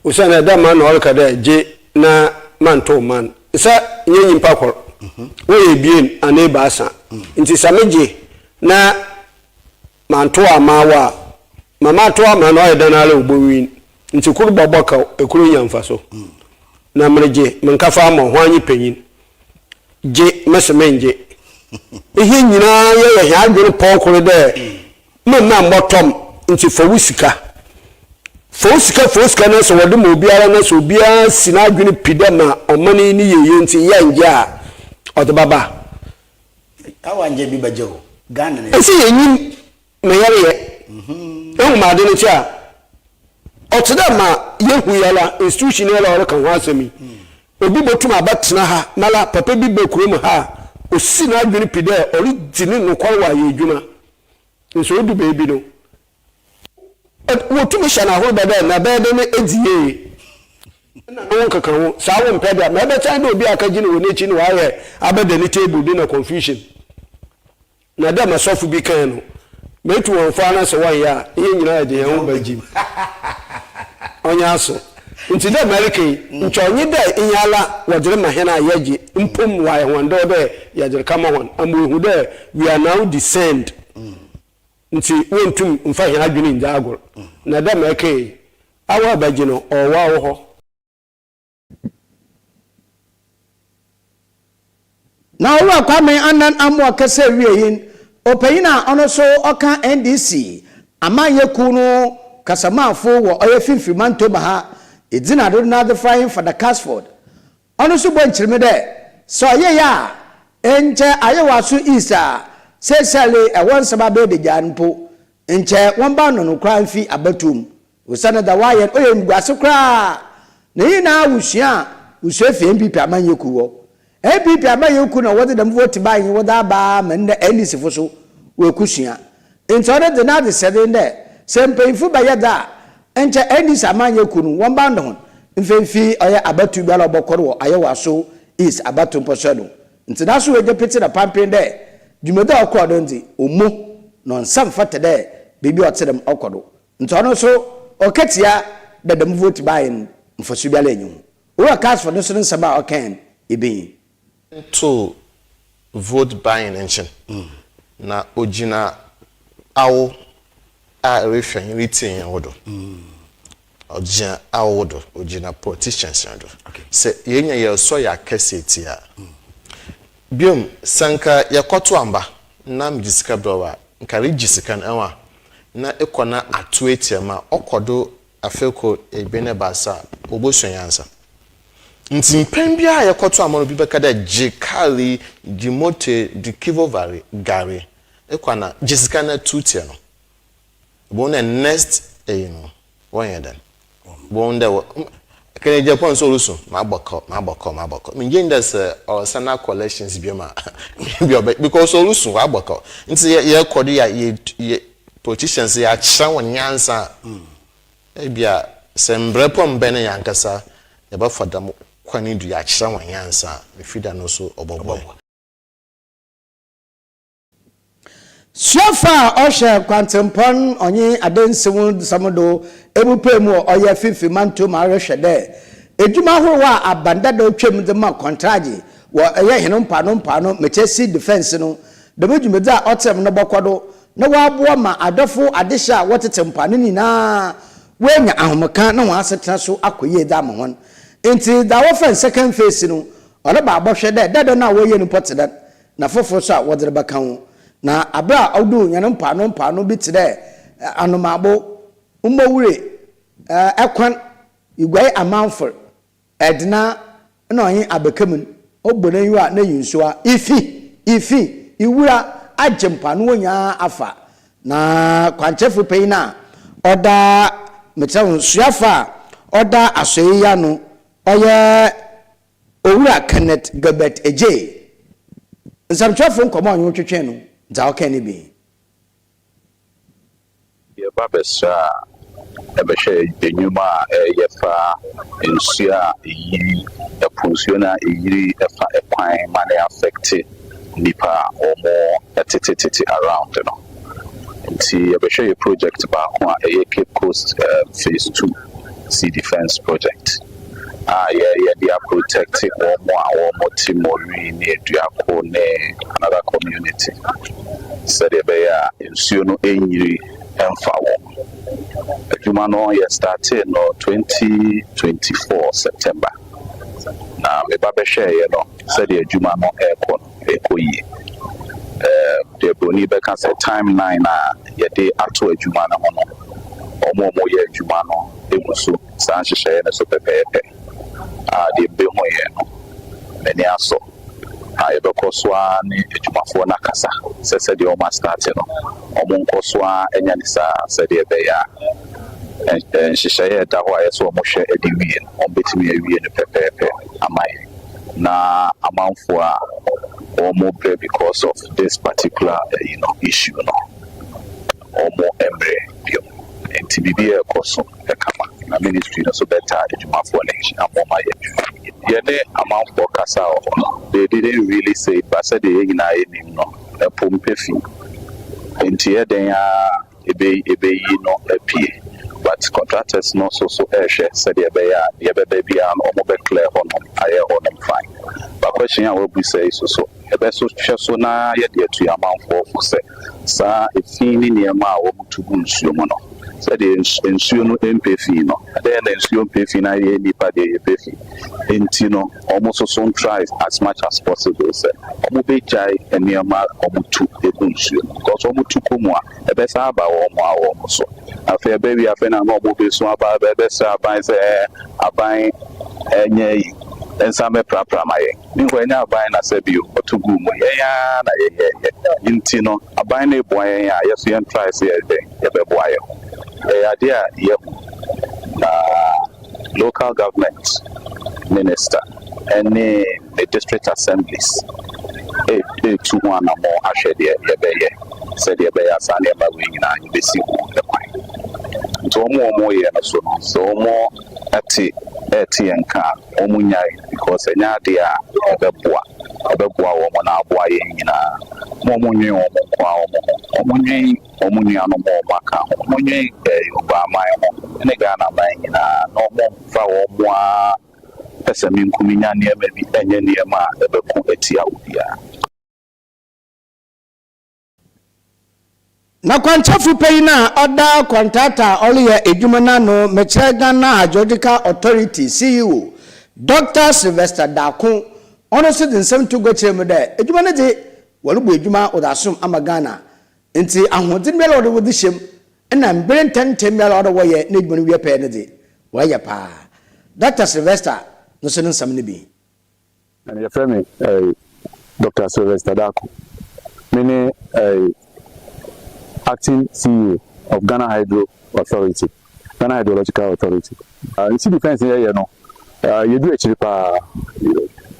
osiandɛ dɛ ma nna ɔreka dɛ gye na manntow man. Nsa nnyɛ nyimpa kor, wɔyɛ ebien anaa ebiasa, ntsi sɛ megye na manntow amma wo a, ma matow ama no ɔyɛ dɛn ara a obowin, ntsi kor bɔbɔ kaw, kor enya mfaso. Na meregye, menkafa ama wo, hwan nye panyin? Gye, mese menngye. Hɛn nyina yɛyɛ hɛn adwen pɔw kor dɛ Memma mmbɔtɔ m', ntsi fa wo sika. Fa wo sika, fa wo sika na sɛ wɔdze ma obiara na sɛ obiara si n'adwen pi dɛ ma ɔman yi ne yieyɛ ntsi yɛnngye a, ɔdze bɛba. Awa ngyɛ bi bɛgye o, Ghana ni. Ese yenyim ma yɛreyɛ. Ehu ma ade no tse a, ɔtse dɛ ma yehu yi ara, institution yi ara a ɔreka ho asɛm yi. Obi botum abɛtsena ha, mara papa bi ba kurom ha a, osi n'adwen pi dɛ oridzi no nokwar wɔ ayɛ edwuma. Nso odu beebi no, wotumi hyɛ no ahorba dɛ na ɛbɛyɛ dɛn edzi yie. Nna no ho nkekaho, saa wommpɛ de a, ma ebɛtsen dɛ obi a akɛgye no wɔ n'ekyir na ɔayɛ abɛda ne table do na confusion. Na dɛ ma sɔfo bi kãe no, metu hɔn fo ara na sɛ wɔnnyɛ a, hɛn nyina yɛdze hɛnho bɛgye mu. Ɔnnyɛ aso. Ntsi dɛ ma ereka yi, nkyɛ ɔnye dɛ hɛn ara wɔdze rema hɛn a yɛgye, mpo mu wɔayɛ hɔn dɛw dɛ yɛdze rekɛma hɔn, ama woehu dɛ we are now descend, ntsi wonntum mmfa hɛn adwen nndzi agor. Na dɛ ma ereka yi, awo a ebɛgye no, ɔwɔ w'awo hɔ. Na Owura Kwame Annan Amoah kasa wiei no, ɔpanyin a ɔno nso ɔka NDC amanyɛ kuw no kasamafo wɔ ɔyɛ Finfiri Mantom ha, Edzina Dodonadzefa Hemfada Casford, ɔno nso bɔ nkyerɛmu dɛ sɛ ɔyɛe a nkyɛ Ayewaso East a seesei ɛhɔ nsɛm abɛyɛ dagyaa no mpo, nkyɛ wɔmba no koraa mfi abatow mu. Osiandɛ dza wɔayɛ no ɔyɛ enyimguase koraa, na iyi nyina wosua a wosua fi NPP amanyɛ kuw hɔ. NPP amanyɛ kuw na wɔdze dɛm vote buying yi wɔdze aba ara ma ndɛ NDC fo so woekosua. Ntsi ɔno dze n'adzesɛdze nye dɛ sɛ mpanyimfo bɛyɛ dze a nkyɛ NDC amanyɛ kuw no wɔmban hɔn mfa mfi ɔyɛ abatow biara a ɔbɔkɔ do wɔ Ayewaso East abatow mpɔsoa do. Ntsi naaso oegya pitsi na panpen dɛ dwumadzi a ɔkɔr do no dze omo na ɔnnsɛ mmfata dɛ biribi a ɔtse dɛm ɔkɔ do. Ntsi ɔno so ɔketsia dɛ dɛm vote buying no mfaso biara nnyi ho. Owura Casford no so ne nsɛm a ɔkãe no bi nye. Too vote buying nkyen, na ogyina awo a erehwɛ hɛn retsie hɛn wo do. Ɔgyina awo wo do, ogyina politicians no do. Sɛ yenya yɛrosɔ yɛ akɛse etsia a. Biom, sɛ nka yɛkɔto amba na medze sika brɛ wo a, nka eregye sika no, ehu a, na ekɔ na ato etsia mu a, ɔkɔ do afe kor, ebien, ebiasa a, wobosua nyansa. Ntsi mpɛn biara a yɛkɔto ama no obi bɛka dɛ gye kaar yi, gye moto yi, gye kivo vare, gare, ekɔ a na gye sika na tu tsia no. Ibohu dɛ next eyi no wɔnnyɛ dɛn, ibohu dɛ wɔ Kennedy Agyapong so orusu, mabɔ kaw, mabɔ kaw, mabɔ kaw. Menngye nndɛ sɛ ɔresan akɔ elections biom a, bi a ɔbɛ because orusu, ɔabɔ kaw. Ntsi yɛ yɛkɔ do yɛ yɛ yɛ politicians yɛakyerɛ hɔn nyansa a, Ebia sɛ mbrɛ mpo mmbɛn hɛn ankasa yɛbɛfa dɛm kwan yi do yɛakyerɛ hɔn nyansa a, mifir da no so ɔbɔboa hɛn. Suafo a ɔhwɛ kwantsempɔn ɔnye adansi ho nsɛm do ebupue mu wɔ ɔyɛ Finimfin Mantamu arehwɛ dɛ edwuma ahorow a aban dadaw twa mu dze ma kɔntragye wɔ ɔyɛ hɛn mpoano mpoano Mekyɛ Sea Defence no, dɛm dwumadzi a ɔtse dɛm no bɔkɔ do na wɔaboa ma adɔfo adehye a wɔtsetse mpoano no nyina woenya ahomka na hɔn asetsena so akɔ yie dze ama hɔn. Ntsi dza wɔfrɛ no second phase no, ɔreba abɔhwɛ dɛ dɛ dɛn a wɔreyɛ no mpo tse dɛn, na fofor so a wɔdze rebɛka ho. Na aber a odur hɛn mpoano mpoano bi tse dɛ Anomabo, Mbowure, Kwan, Iguai Amanfor, Edna na ɔnye abakam no, ɔbɔ n'enyiwa a n'enyi nnsoa. Ifi! Ifi! Iwura agye mpoano hɔ nyinaa afa. Na kwankyerɛfo panyin a ɔda, mekyerɛ ho, suafo a ɔda asɔe yi ano, ɔyɛ Owura Kenneth Gilbert Adjei. Nsɛmtwerɛfo nkɔmbɔ a ɔnye wo twetwee no, dza ɔkae no bi. Yɛba bɛsra a, ɛbɛhwɛ nnwuma a ɛyɛ fa nsuo a ɛyiri, ɛpo nsuo no a ɛyiri fa ɛkwan ma no affect nnipa a wɔn tete tete around no. Nti yɛbɛhwɛ yɛ project baako a ɛyɛ Cape Coast phase 2 sea defence project a yɛyɛ de a protect wɔn a wɔn te Moree ne Aduako ne another community sɛdeɛ ɛbɛyɛ a nsuo no ɛnyiri ɛmfa wɔn. Adwuma no yɛ startee no 2024 September na me ba bɛhwɛeɛ no sɛdeɛ adwuma no ɛrekɔ no ɛrekɔ yie. Ɛɛm deɛ broni bɛka sɛ time line a yɛde ato adwuma no ho no wɔn a wɔyɛ adwuma no gu so saa nhyehyɛeɛ no so pɛpɛɛpɛ a deɛ mebehuiɛ no m'ani asɔ a yɛbɛkɔ so ara ne adwumafoɔ no akasa sɛ sɛdeɛ wɔn astate no wɔn nkɔ so ara nyɛ no saa sɛdeɛ ɛbɛyɛ a nhyehyɛeɛ a ɛda hɔ a ɛyɛ sɛ wɔhwɛ de wie no wɔbɛtumi awie no pɛpɛɛpɛ ama yɛn na amanfoɔ a wɔbrɛ because of this particular you know, issue no wɔn mmerɛ bio nti biribi a ɛkɔ so kama na ministry no nso bɛtaa adwumafoɔ no akyi ama wɔn ayɛ adwuma yie. Yɛne amanfoɔ kasa wɔ hɔ no, they didn't really say it but sɛdeɛ yɛn nyinaa yɛnim no, ɛpo mpɛ fi nti yɛ dɛn ara a ebe ebeyi no apue but contractors no nso so ɛrehwɛ sɛdeɛ ɛbɛyɛ a deɛ ɛbɛba biara no wɔn bɛ clear hɔnom ayɛ hɔnom fine. But question a wabisa yi so so Yɛbɛso hwɛ so na yɛde atu yɛn amanfoɔ fo sɛ, saa efi ne nneɛma a wɔto gu nsuo mu no, sɛdeɛ nsuo no mpɛ fi no, ɛdɛn na nsuo mpɛ fi na yɛn nnipa deɛ yɛpɛ fi? Enti no, wɔn nso so try as much as possible sɛ wɔbɛgyae nneɛma a wɔto gu nsuo mu, because wɔto kɔ mu a, ɛbɛsan aba wɔn ara wɔn so. Afei ɛbɛwie afei na na wɔbɛsu aba bɛsrɛ aban sɛ ɛɛ aban nyɛ ayi nsan bɛprapra ma yɛn. Meanwhile ɛnyɛ aban na sɛ bio ɔto guu mu, yɛn ara na yɛyɛeɛ. Nti no aban no reboa yɛn a, yɛn nso yɛn try sɛ yɛyɛ dɛn yɛbɛboa yɛn ho. Ɛyɛ adeɛ a yɛahu na local government minister ne ne district assemblies retu ho anammɔn ahwɛ deɛ yɛbɛyɛ sɛdeɛ ɛbɛyɛ a saa nneɛma wei nyinaa yɛbɛsi ho kwan. Nti wɔn a wɔyɛ no so no, sɛ wɔte rete yɛn nka a, wɔnnyae because ɛnyɛ adeɛ a ɛbɛboa, ɛbɛboa wɔn na aboa yɛn nyinaa. Mo a wɔnnwen wɔn nko ara wɔn ho, wɔnnwen wɔn nuanom a wɔaka ho, wɔnnwen Yoruba man ho ne Ghana man nyinaa na wɔmfa wɔn ara pɛsɛmenkominya nneɛma bi nyɛ nneɛma a ɛbɛko atia obiara. Na kwankyerɛfo panyin a ɔda kɔntrata a ɔreyɛ edwuma no ano, mekyerɛ Ghana Hydrological Authority CEO, Dɔkta Sylvester Darko, ɔno so dze nsɛm to gua kyerɛɛ mu dɛ edwuma no dze, wɔrobɔ edwuma wɔdze asom ama Ghana, ntsi ahoɔdzen biara a wɔdze wɔdze hyɛ mu na mber ntsɛntsɛm biara a ɔwɔ dɛ wɔyɛ na edwuma no wie pɛyɛ no dze, wɔreyɛ paa. Dɔkta Sylvester. no so ne nsɛm no bi. Ɛna yɛfrɛ me Doctor Sylvester Darko. Me ne acting CEO of Ghana Hydro Authority, Ghana Hydrological Authority. Nsi defense yɛyɛ no, yɛdu akyiri paa.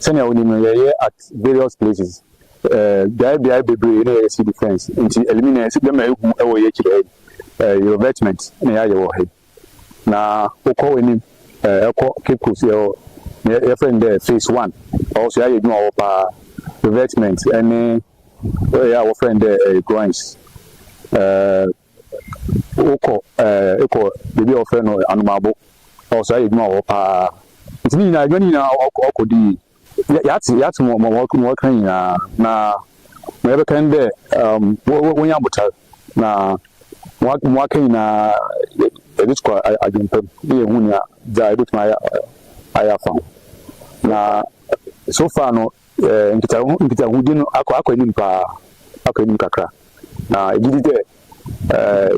Sɛnea wonim no, yɛyɛ at various places. Beaeɛ beaeɛ bebree na yɛyɛ sea defense. Nti Elmina dɛm a ehu ɛwɔ yɛ akyiri ha yi, revetment na yɛayɛ wɔ ha yi. Na wokɔ w'anim ɛkɔ Cape Coast, yɛwɔ yɛfrɛ no dɛ phase one, ɔwɔ so yɛayɛ adwuma wɔ paa, revetment ɛne ɛyɛ a wɔfrɛ no dɛ groins. Wokɔ ɛkɔ beebi a wɔfrɛ no Anomabo, ɔwɔ so yɛayɛ adwuma wɔ hɔ paa. Nti ne nyinaa, adwuma no nyinaa ɔkɔ di yie. Yɛate mo wɔka nyinaa na ma yɛbɛka no dɛ wɔnyɛ abotar na mo aka nyinaa yɛde kɔ adwempam ne yɛhu nea dza yɛbɛtumi ayɛ afa ho. Na so far no, nkitahodi no akɔ anim paa, akɔ anim kakra, na ɛgye di dɛ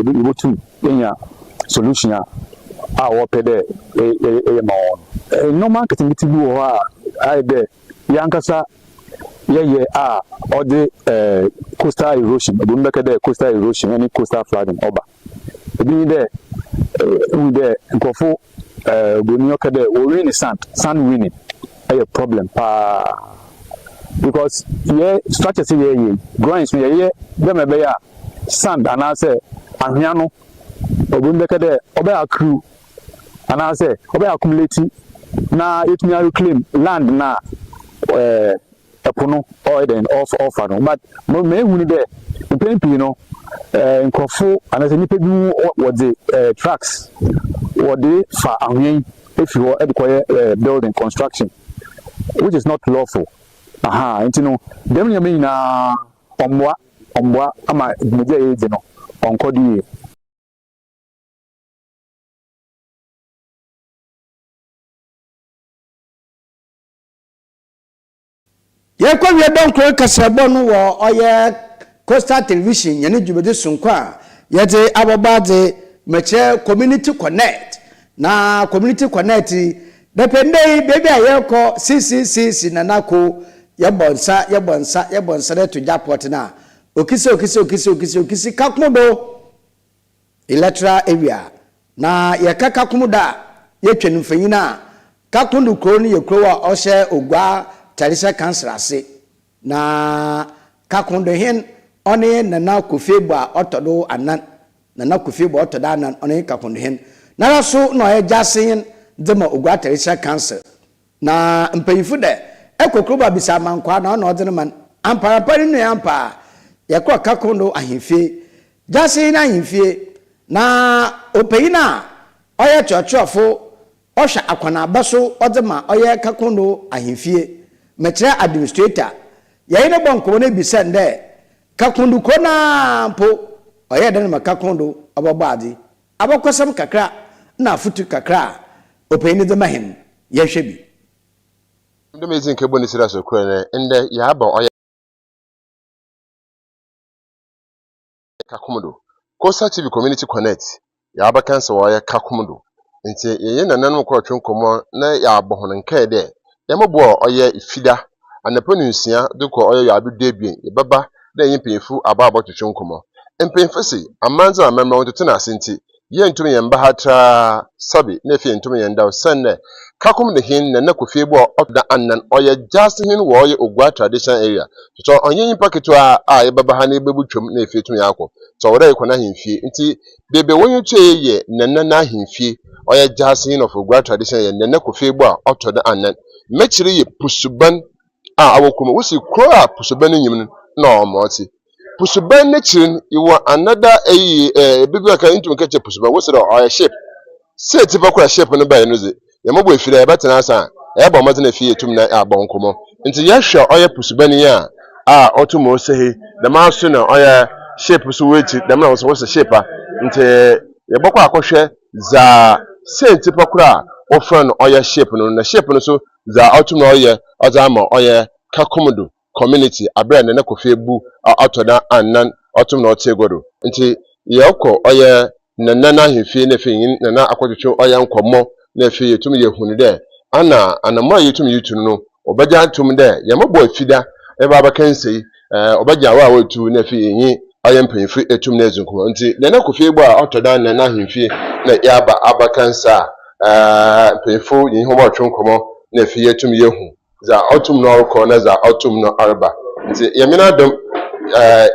yɛbɛtum yɛnya solution a wɔpɛ dɛ ɛyɛ ma wɔn. Nneɛma nketenkete bi wɔ hɔ a ayɛ dɛ yɛankasa yɛyɛ a ɔde coastal erosion, ebi bɛka dɛ coastal erosion ɛne coastal flooding ɔba. Ebi ni dɛ ehu dɛ nkurɔfo obroni ɔka dɛ wɔwin ne sand winning ɛyɛ problem paa, because yɛ structures yɛ yɛ groins no, yɛyɛ dɛ ma ɛbɛyɛ a sand anaasɛ ahwea no, obroni bɛka dɛ ɔbɛyɛ accrue anaasɛ ɔbɛyɛ accumulate na yɛtumi reclaim land na ɛpo no ɔyɛ dɛn ɔfa no. But mo ma ehu ni dɛ mpɛn pii no, nkurɔfo anaasɛ nnipa bi mu wɔde trucks wɔde fa ahwea yi efi hɔ ɛde kɔyɛ building construction, which is not lawful. Aha, nti no dɛm nneɛma nyinaa ɔmboa ama dwumadzi a yɛredi no ɔnkɔ do yie. Yɛkɔ wie dɔnkoro kasabɔ no wɔ ɔyɛ Coastal Television, yɛne dwumadi sonko a yɛde abɔbɔ adze mɛkyerɛ Community Connect. Na Community Connect dɛpɛ ndɛ yi, beebi a yɛrekɔ CCCC Nanako, yɛbɔ nsa, yɛbɔ nsa, yɛbɔ nsa dɛ to gya pɔt no a okisi okisi okisi okisi okisi Kakomo electoral area. Na yɛka Kakomo da a yɛtwa no mfanyin a Kakondo kuro no yɛ kuro a ɔhyɛ Ogua Traditional Council ase. Na Kakondo hen ɔne Nana Kofi Ebo a ɔtɔ do anan, Nana Kofi Ebo a ɔtɔ do anan, ɔne Kakondo hen nara so na ɔyɛ gyase hen dze ma Ogua Traditional Council. Na mpanyinfo dɛ ɛkɔ kurom abisa amankwaa na ɔna ɔdze no man amparampa ne nua ampa a yɛkɔ Kakondo ahemfie, gyase hen ahemfie, na ɔpanyin a ɔyɛ kyerɛkyerɛfo ɔhwɛ akɔnaba so ɔdze ma ɔyɛ Kakondo ahemfie, mɛkyerɛ administrator, yɛyi ne bɔ nkɔmɔ no ebisa ndɛ Kakondo kuro naa mpo ɔyɛ dɛ no ma Kakondo ɔbɛbɔ adze abɔkɔsɛm kakra na afotu kakra a ɔpanyin no dze ma hɛn, yɛhwɛ bi. Ndɛ medzi nkɛbɔ ne sira so kura nɛ ndɛ yɛaba ɔyɛ Kakumdo. Coastal TV Community Connect yɛabɛka sɛ wɔyɛ Kakumdo. Nti yɛnyɛ nananom kɔɔtwe nkɔmmɔ na yɛabɔ hɔn nkae dɛ yɛmmɔboa a ɔyɛ Fida anapa 6 de kɔ ɔyɛ yɛabe 12 yɛbɛba dɛ yɛnyɛ mpanyimfo aba abɔtwetwe nkɔmmɔ. Mpanyimfo se amandze a amammerɛ wɔntoto no ase nti yɛntum yɛn ba ha traa sabi na afei yɛntum yɛn daw sɛn dɛ Kakum de hen Nana Kofi Ebu a ɔda anan ɔyɛ gyase hen wɔ ɔyɛ Ogua traditional area totɔ ɔnyɛ nyimpa ketewa a yɛbɛba ha na yɛbɛbu twam na afei tum yɛakɔ tɔ ɔwɔ dɛ yɛkɔ n'ahemfie. Nti beebi a wɔnyi tue yɛ Nana n'ahemfie, ɔyɛ gyase hen of Ogua traditional area, Nana Kofi Ebu a ɔtɔ do anan. Mɛkyerɛ yɛ pusuban a awɔ kurom wosi kuro a pusuban no nyim no na ɔma ɔtse pusuban n'ekyir no yɛwɔ another eyi ebi bi aka ntum kɛkyɛ pusuban wosi dɛ ɔyɛ ship sɛ etipa kora ship no bɛyɛ no dze yɛmɔbɔ efiri a yɛbɛtena ase a ɛyɛbɔ mmɔdzen efie yɛtum na abɔ nkɔmmɔ. Nti yɛhwɛ ɔyɛ pusuban yi a ɔtum ɔsɛ he dɛm aso na ɔyɛ ship so wɔ ekyir dɛm na wɔsɛ wɔsɛ ship a nti yɛbɔkɔ akɔhwɛ dza sɛ etipa kora a wɔfrɛ no ɔyɛ ship no na ship no so dza ɔtum na ɔyɛ ɔdze ama ɔyɛ Kakumdo community aber a Nana Kofi Ebu a ɔtɔ da anan ɔtum na ɔtse egua do. Ntsi yɛkɔ ɔyɛ Nana n'ahemfie na afei nye Nana akɔtwetwe ɔyɛ nkɔmbɔ na afei yetum yehu no dɛ Ana anamɔn a yetum yetu no no, wɔbɛgye ato mu dɛ yɛmmbɔbɔ efida yɛbɛba abɛka nsei, wɔbɛgye awa a woetu na afei enye ɔyɛ mpanyimfo etum na edzi nkɔmbɔ. Ntsi Nana Kofi Egbo a ɔtɔ do anan n'ahemfie na yɛaba abɛka nsa a, mpanyimfo yɛnye hɔn bɔtwe nkɔmbɔ na afei yeetum yeehu dza ɔtum na ɔrokɔ na dza ɔtum na ɔreba. Ntsi Nyame n'adom,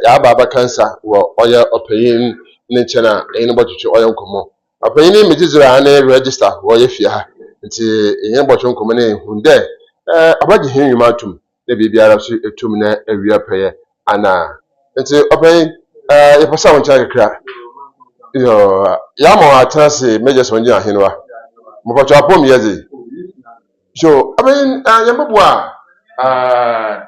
yɛaba abɛka nsa wɔ ɔyɛ ɔpanyin ne nkyɛn a enye no bɔtwetwe ɔyɛ nkɔmbɔ. Ɔpanyin yi megye dzi dɛ ɔane register wɔ yɛ fie ha ntsi enye no bɔtwe nkɔmbɔ na ehu dɛ ɔbɛgye hɛn ndwuma ato mu na biribiara so etum na ewia pɛyɛ anaa. Ntsi ɔpanyin yɛpɛ sɛ wo nkyɛn kakra. Yoo, yɛama wo atsena ase mɛgye sɛ ɔngyina ahenwa. Mopɔtɔ apɔw mu yɛ dze. So ɔpanyin yɛmbɔboa a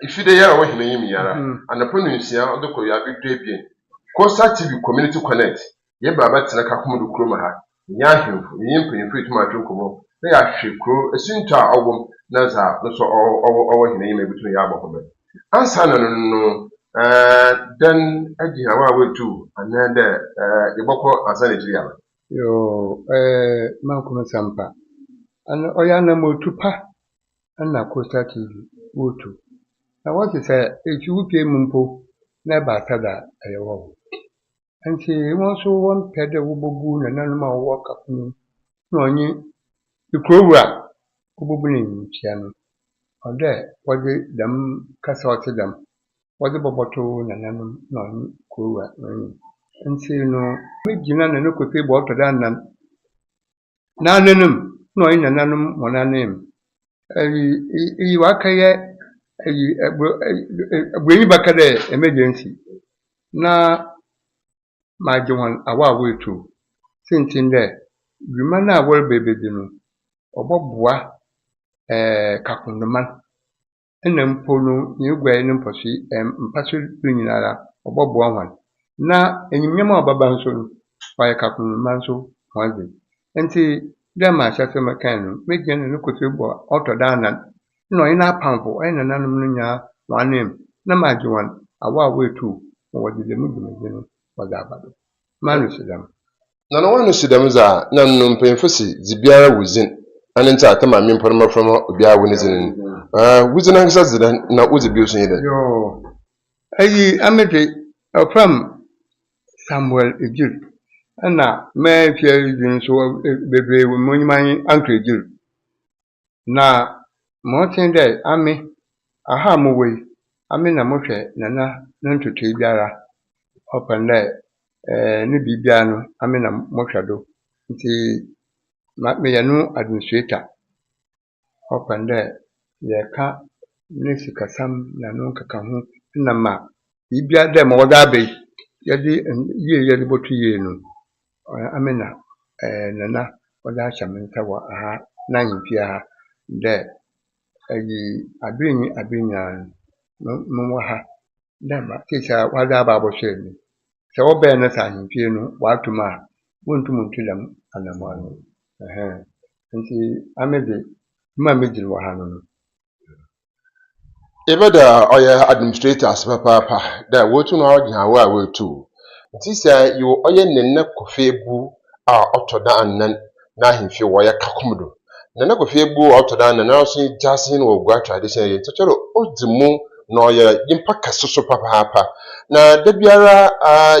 Ifi dɛ yɛra wɔ hɛn enyim yi ara, anapa ndunsia ɔdze kɔ ewiaber duebien, Coastal TV Community Connect, yɛba abɛtsena Kakum do kurom ha, yɛnye ahemfo, yɛnye mpanyimfo etum atwe nkɔmbɔ na yɛahwɛ kurow esintɔ a ɔwɔ mu na dza no so ɔwɔ ɔwɔ hɛn enyim a yebotum yɛabɔ ho ban. Ansaana no no, dɛn agyinawa a woetu anaadɛ yɛbɔkɔ ansaana ekyir yɛaba? Yoo, eh, Mankum Sampa, ano ɔyɛ anammɔntu pa na Coastal TV wotu. Na wɔse sɛ efi wo fie mu mpo na ɛba asada a, ɛyɛ hɔ. Nti wɔn nso wɔmpɛ dɛ wobobu nananom a wɔwɔ kafo no mu na ɔnye ekurow wura wobobu no enyimtsia no, ɔwɔ dɛ wɔdze dɛm kasa a ɔtse dɛm wɔdze bɔbɔto nananom na ɔnye kurow wura n'enyim. Ntsi no, megyina Nana Kofi Eboah ɔtɔ do anan n'ananmu na ɔnye nananom hɔn ananmu. Iyi iyi ɔakɛyɛ iyi buro buronyi bɛka dɛ emergency na magye hɔn awaawaa etuo. Siantsir nye dɛ dwuma no a wɔreba ebedzi no, ɔbɔboa Kakondoman. Nna mpo no hɛn eguai no mpɔsoe mpaso do nyinara ɔbɔboa hɔn. Na enyimnyam a ɔbɛba so no, ɔyɛ Kakroma so hɔn dze. Ntsi dɛ ma ahyɛse mekãe no, megyina na no kotoo bɔ ɔtɔ do anan na ɔnye n'apamfo, ɔnye nananom no nyina hɔn ananmu na magye hɔn awo a woetuw ma wɔdze dɛm dwumadzi no wɔdze aba do. M'ano si dɛm. Na no w'ano si dɛm dze a, nna no mpanyimfo se dze biara wo dzin, ano ntsi a Tamar nyimpa no mbofra ma obiara wo ne dzin no. Aah, wo dzin ankasa dze dɛn, na wo dze bio so nye dɛn? Yoo, eyi ame dze, wɔfrɛ me Samuel Egyir, nna m'efie dzin so beberee wɔ mu, m'enyim nye Uncle Egyir. Na ma ɔtse nye dɛ ame, aha a mowɔ yi, ame na mohwɛ Nana no ntotoe biara. Ɔpɛ no dɛ ne biribiara no, ame na mohwɛ do ntsi meyɛ no administrator. Ɔpɛ no dɛ yɛka ne sikasɛm na no nkekaho na ma biribiara dɛ ma wɔdze aba yi, yɛdze yie yɛdze bɔto yie no, ame na Nana ɔdze ahyɛ me nsa wɔ ha n'ahemfie ha dɛ ayi aber nye aber nyina no mowɔ ha dɛ ma sesei a wɔdze aba abɔsoɛr no, sɛ wɔbae na sɛ ahemfie no wɔato mu a, wonntum nntu dɛm anamɔn no. Ɛhɛn, ntsi ame dze, dwuma a midzi no wɔ ha no no. Yɛbɛda ɔyɛ administrator ase papaapa dɛ woetum ɔagye hɛn awa a woetu. Ntsi sɛ yewɔ ɔyɛ Nana Kofi Ebu a ɔtɔ do anan n'ahemfie wɔ ɔyɛ Kakum do. Nana Kofi Ebu a ɔtɔ do anan noara so nye Gyaasenyin wɔ Oguaa Tradition area ntsi ɔkyerɛ dɛ odzi mu na ɔyɛ nyimpa kɛse so papaapa. Na da biara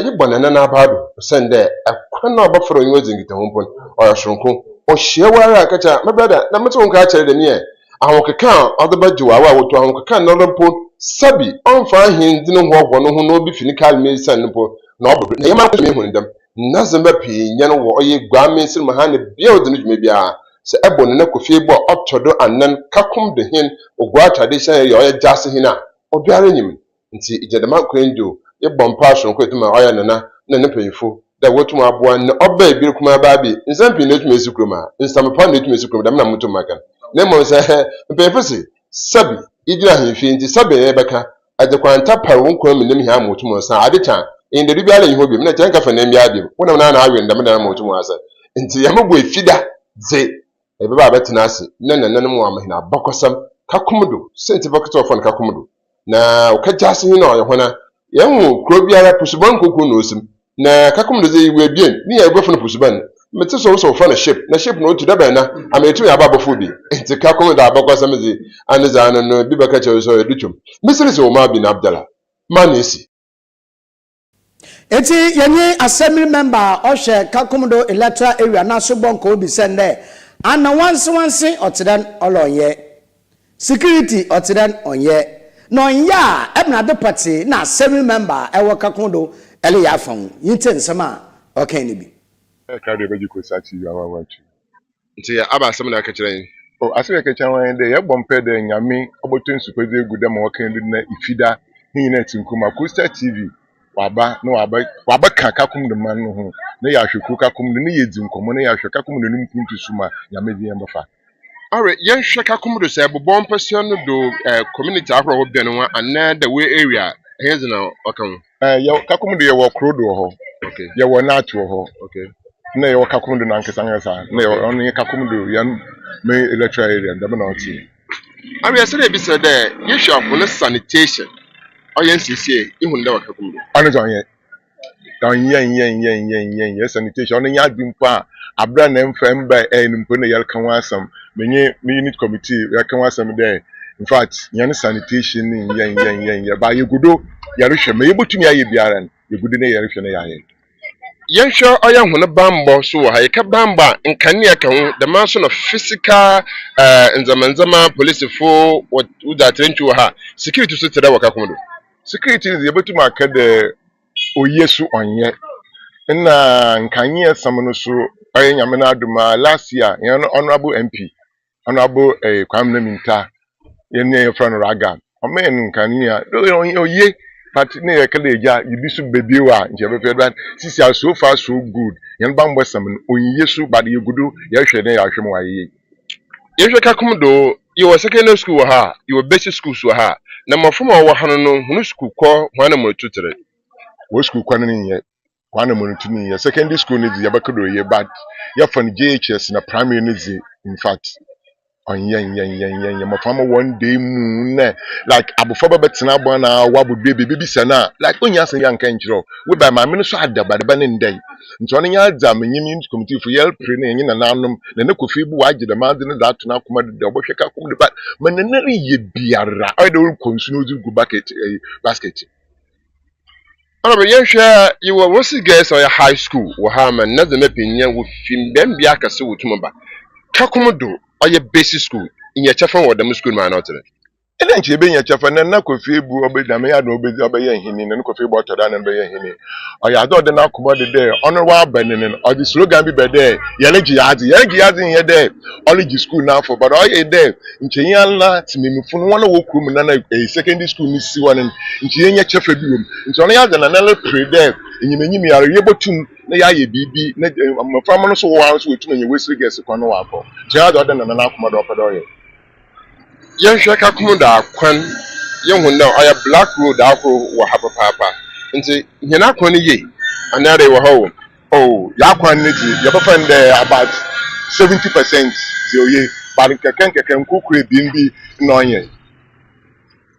yɛbɔ Nana n'abaa do osiandɛ kwan a ɔbɛfa do ɔnye wo edzi nkitaho mpo no ɔyɛ soronko. Ohyia wo ara a kɛkyɛ a, me brada na metse wo nka akyɛr dɛm yi ɛ? Ahokeka a ɔdze bɛgye wo awa a wotu ahokeka no ara mpo, sabi ɔmmfa ahendzi no hoahoa noho na obi fi ne kaar mu esian no mpo na ɔbɔ do. Na yɛmara so mehu no dɛm. Ndzɛmba pii nnyɛ no wɔ ɔyɛ Eguaa mansin mu ha na bea a odzi no dwuma biara. Sɛ ebɔ Nana Kofi Ebo a ɔtɔ do anan, Kakum do hen, Oguaa Traditional Area ɔyɛ Gyaase hen a, obiara nyim no. Ntsi egyina dɛm akwan yi do ebɔ mpaa soronko edze ma ɔyɛ Nana na ne mpanyimfo dɛ wotum aboa na ɔbaa ber kumabaa bi, nsɛm pii na etum esi kurom ha, nsɛm pa na etum esi kurom dɛm na mutum maka no. Na mbom sɛ mpanyimfo se, Sɛbi yegyina ahemfie ntsi sɛbi na yɛbɛka, edze kwanta par wo nkwa mu nam hia ama otum ɔsa, ade kye a, enyidado biara nnyi hɔ bio, nna nkyɛ nnkɛfa nam biara bio, wo nam no ara na awe no dɛm da no ama otum ɔasa. Ntsi yɛmobɔ efida dze Yɛbɛba abɛtsena ase na nananom wɔama hɛn abakɔsɛm kakom do, siantsir pɔtsee a wɔfrɛ no kakom do. Na wɔkɛgye ase hen a ɔyɛ hɔn a, yɛhu kurow biara pusubɔn nkorkor na osi mu. Na kakum do dze ewɔ ebien, ne nyinaa ebɔfo no pusuban. Metse sɛ wosɛ wɔfrɛ no ship, na ship no otu dabɛn na ama etum aba abɔfow bi. Ntsi kakum dze abakɔsɛm dze ano dze ano no bi bɛka kyerɛ wo sɛ ɔyɛ dutwom. Mesere sɛ Omar bin Abdallah. Ma na esi. Ntsi yɛnye assembly member a ɔhwɛ Kakum do electoral area n'aso bɔ nkɔmbɔ bisa no dɛ, Ana wansewanse ɔtse dɛn ɔla ɔnnyɛ? Security ɔtse dɛn ɔnnyɛ? Na ɔnnyɛ a, ebɛnadze pɔtsee na assembly member a ɛwɔ Kakum do reyɛ afa ho? Yentsie nsɛm a ɔkãe no bi. Ɛka deɛ ɛbɛgye kɔ saa TV awawa akyi. Ntsi aba asɛm na aka kyerɛ hɛn? Oh, asɛm a yɛka kyerɛ hɔn nye dɛ yɛbɔ mpaa dɛ Nyame ɔbɔtɔ nsu pa dze egu dɛ ma wɔkã do na Ifida ne nyina tse nkurom. Coastal TV ɔaba na ɔaba ɔabɛka Kakum do man no ho na yɛahwɛ kurow Kakum do na yedzi nkɔmbɔ na yɛahwɛ Kakum do no mpontu so ma Nyame dze hɛn bɛfa. Awe, yɛnhwɛ Kakum do sɛ ebobɔ mpasua no do eh, community ahorow a ɔbɛn ho anaa dɛ wo area a, ɛhe dze na ɔka ho? Eh, yɛ Kakum do yɛwɔ kuro do wɔ hɔ. Okay. Yɛwɔ Naat wɔ hɔ. Okay. Na yɛwɔ Kakum do nankasa ankasa. Na yɛwɔ ɔno nye Kakum do yɛn main electoral area dɛm na ɔtse. Awe, ɛsɛ dɛ ebisa dɛ yɛhwɛ hɔn sanitation ɔyɛ nsiesie ihu no dɛ wɔ Kakum do. Ɔno dze ɔnnyɛ. Ɔnnyɛ nnyɛ nnyɛ nnyɛ nnyɛ nnyɛ sanitation ɔno nye adze mpo a aber a na mfa mba ɛɛ no mpo na yɛreka ho asɛm. Menye me unit committee yɛreka ho asɛm dɛ infact hɛn sanitation no nnyɛ nnyɛ nnyɛ nnyɛ but yegu do yɛrohwɛ ma yebotumi ayɛ biara no yegu do na yɛrohwɛ na yɛayɛ. Yɛnhwɛ ɔyɛ hɔn bambɔ so wɔ ha. Yɛka bambɔ a, nkanea ka ho, dɛmara so na physical eh, ndzɛmba ndzɛmba, polisifo wɔ wodzi atsɛntwi wɔ ha. Security so tse dɛ wɔ Kakum do. Security dze yebotum aka dɛ oye so ɔnnyɛ. Nna nkanea sɛm no so ɔyɛ Nyame n'adom a last year hɛn honourable MP, Honourable eh, Kwame Mintah, yɛn nua yɛfrɛ no Raga, ɔmaa hɛn nkanea, though oye but nna yɛka dɛ egya biribi so ba bio a nkyɛ yɛbɛpɛ but sisi a so far so good, hɛn bambɔ sɛm no onnye so but yegu do yɛhwɛ na yɛahwɛ ma ɔayɛ yie. Yɛhwɛ Kakum do, yɛwɔ secondary school wɔ ha, yɛwɔ basic schools wɔ ha, na mboframba a wɔwɔ ha no no hɔn skuul kɔ hɔn anamɔntu tse dɛn? Hɔn skuul kɔ no nnyɛ hɔn anamɔntu no nnyɛ. Secondary school no dze yɛbɛka dɛ oye but yɛfa no JHS na primary no dze infact ɔnnyɛ nnyɛ nnyɛ nnyɛ nnyɛ. Mboframba hɔn dan mu na like abofraba bɛtsena abɔn na ɔabɔ dua bi ebebisa no a like onnya asɛm biara nnka nnkyerɛ wo. Whereby maame no so ada but ba no nndae. Ntsi ɔno nye adze a menye me youth committee fo yɛreper na yɛnye nananom, Nana Kofi Ebo ɔagye dɛm adze no dze ato n'akoma do dɛ ɔbɔhwɛ kakum do but ma Nana reyɛ biara ɔyɛ dɛ orokɔ nsu na ɔdze rugu bucket ɛyi basket mu. Honourable yɛnhwɛ yɛwɔ Rosy Girls ɔyɛ high school wɔ ha ma nna dze mapinnya wofi mbeambea akɛse wotum ba Kakum do ɔyɛ basic school inya kyɛfa wɔ dɛm school no mu ana ɔtse dɛn? Nna nkyɛ yebenya kyɛfa na nna Kofi Ebu ɔbɛ Nyame adom obedzi ɔbɛyɛ hɛn na Kofi Ebu ɔtɔ do anan bɛyɛ hɛn. Ɔyɛ adze a ɔda n'akoma do dɛ ɔno ɔaba no no ɔdze slogan bi bɛ dɛ yɛregye yɛadze. Yɛregye yɛadze nnyɛ dɛ ɔregye skuul n'afɔr but ɔyɛ dɛ nkyɛ hɛn ara tsemamufo no hɔn a wɔwɔ kurom no na secondary school no si hɔ no nkyɛ yenya kyɛfa bi wɔ mu. Ntsi ɔno nye adze a Nana reper dɛ enyimanyim yi ara yebotum na yɛayɛ biribi na mboframba no so wɔwɔ ha no so woetum enya Wesley Girls kwan na wɔakɔ. Ntsi ɔyɛ adze a ɔda Nana n'akoma do a ɔpɛ dɛ ɔyɛ. Yɛnhwɛ Kakum do akwan, yehu dɛ ɔyɛ black road ahorow wɔ ha papaapa. Ntsi hɛn akwan no ye anaadɛ ewɔ haw wɔ mu? Oh, y'akwan no dze, yɛbɛfa no dɛ about 70% dze oye, but nkɛkɛ nkɛkɛ nkorkor ebien bi nna ɔnnyɛ.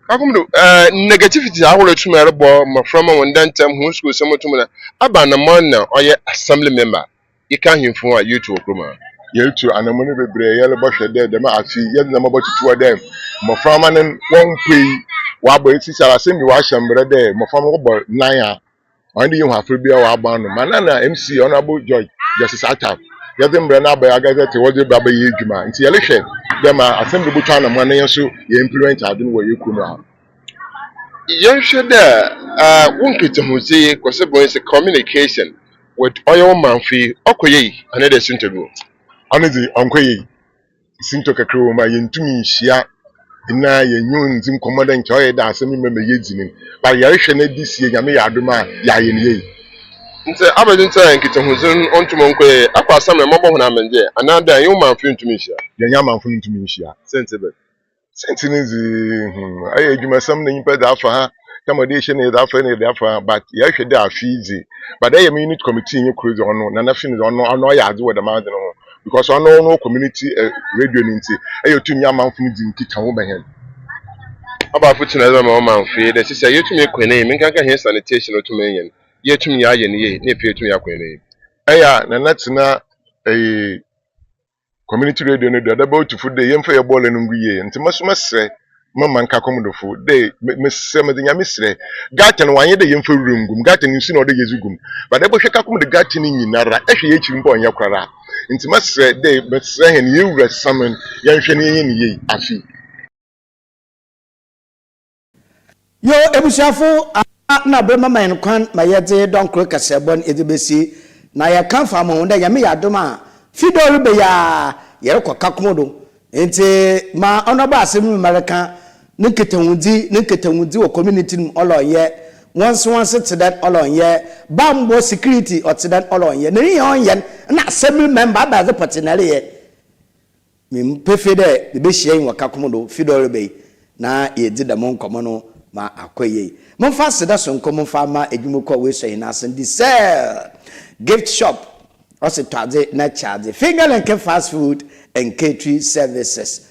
Kakum do, eh, negativity ahorow etum robɔ mboframba hɔn nda ntsɛm, hɔn skuulsɛm tum na aba anamɔn na ɔyɛ assembly member. Yɛka ahemfo ho a, yetu wɔ kurom ha. Yerutu anamɔn beberee, yɛrobɔhwɛ dɛ dɛm afe yi yɛdze ndzɛmba bɔtoto hɔ dɛ mboframba no wɔmmpuei, wɔabɔ esisiara asɛm bi wɔahyɛ mbra dɛ mboframba wɔbɔ nan a, ɔnnyɛ dɛ yehu afɔr biara wɔabɔ ano. Ma nna na MC Honourable George Justice Attah yɛdze mbra no aba agazette wɔdze reba abɛyɛ edwuma ntsi yɛrohwɛ dɛ ma asɛm bi botu anamɔn na hɛn so yɛ implement adze no wɔ hɛn kurom ha. Yɛnhwɛ dɛ wo nkitahodzi yi, Kwesi Boy, sɛ communication with ɔyɛ wo manfo yi, ɔkɔ yie anaa dɛ sintɔ bi wɔ mu? Ɔno dze ɔnnkɔ yie. Sintɔ kakra wɔ mu a yenntum nnhyia na yɛnye hɔn nndzi nkɔmbɔ dɛ nkyɛ ɔyɛ dɛ asɛm yi ma ma yedzi no but yɛrohwɛ na this year Nyame yɛ adom a yɛayɛ no yie. Ntsi abɛdze ntsi a nkitahodzi no onntum nnkɔ yie? Akɔ asɛm na mɔbɔ hɔn amandzeɛ anaa dɛ enye wo manfo nntum nnhyia? Yɛnye amanfo no nntum nnhyia. Siantsir bɛn? Siantsir no dze, hmm, ɔyɛ edwumasɛm na nyimpa dze afa ha, tam a ɔdze ehyia no yɛdze afa ha na yɛdze afa ha, but yɛhwɛ dɛ afe yi dze, but ɛyɛ me unit committee nye kor dze ɔno, Nana Finn dze ɔno, ɔno ɔyɛ adze wɔ dɛm adze no ho, because ɔno ɔno wɔ community eh, radio no ntsi, ɛyɛ otum nye amamfo no dzi nkitaho ma hɛn. Ɔbaafo tse na edze ma ɔmamfo yi dɛ sesei yetum ekɔ hɛn enyim, nkanka hɛn sanitation otum nye no. Yeetum yɛayɛ no yie na afei yeetum yɛakɔ hɛn enyim. Ɛyɛ a Nana tsena ɛyi community radio no do a, dɛbɛ otu fo dɛ yɛmfa yɛ bɔɔla no ngu yie. Ntsi mo so mɛserɛ me man Kakɔmdofo dɛ meserɛ medze Nyame serɛ, gutter no wɔannyɛ dɛ yɛmfa wura ngu mu, gutter no nsu na ɔwɔ dɛ yɛdze gu mu. But ebɔhwɛ Kakɔmdo gutter no nyinara, ehwɛ yɛn ekyir mpo a ɔnnyɛ koraa. Ntsi mɛserɛ dɛ meserɛ hɛn yɛn wura Saman yɛnhwɛ na yɛnyɛ no yie afe yi. Yo, ebusuafo, aha na ber mama hɛn kwan ma yɛdze dɔnkor kaseɛbɔ no yɛdze besi, na yɛkã fa mo ho dɛ Nyame yɛ adom a, fi dɛ ɔreba yi ara yɛrokɔ Kakum do. Ntsi ma ɔno ɔba asɛm yi mu ma rekã ne nkitahodzi, ne nkitahodzi wɔ community no mu ɔla ɔnnyɛ, wɔnse wɔnse tse dɛn ɔla ɔnnyɛ, bambɔ, security, ɔtse dɛn ɔla ɔnnyɛ, na ne nyina ɔnnyɛ no, nna assembly member abɛadze pɔtsee na ereyɛ. Minyim pefee dɛ mibehyia yi wɔ kakom do fi dɛ ɔreba yi na yeedzi dɛm nkɔmbɔ no ma akɔ yie. Momfa aseda soronko momfa mma edwumakuw a woesua hɛn asen Diesel Gift Shop, ɔse tɔ adze na kyɛ adze, Finger Linking Fast Food and Catering Services,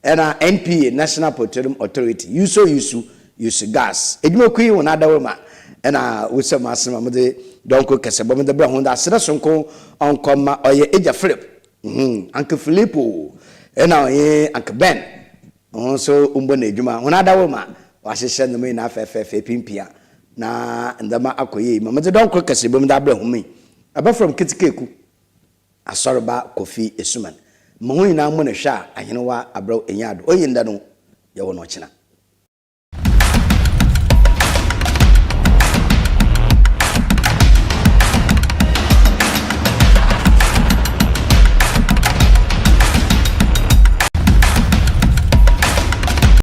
na NPA, National Petroleum Authority, Yuso Yusu, Yusu Gas. Edwumakuw yi hɔn adawurma na wosua mu asen ma medze dɔnko kɛse bɔ medze brɛ hɔn dɛ aseda soronko ɔnkɔ mma ɔyɛ Egya Philip Mm, Uncle Philip o, nna ɔnye Uncle Ben hɔn so mbɔ n'edwuma. Hɔn adawurma wɔahyehyɛ ndzɛmba nyina fɛfɛɛfɛ epimpia na ndzɛmba akɔ yie. Ma medze dɔn kor kɛse bɔ mu dze abrɛ hom yi, abɛfora mu ketsekeeku, Asɔrba Kofi Esuman. Ma hɔn nyina mbɔ no hwɛ a Ahenwa Abrɛw Enyiado. Oyi ndɛ no, yɛwɔ no ɔkyena.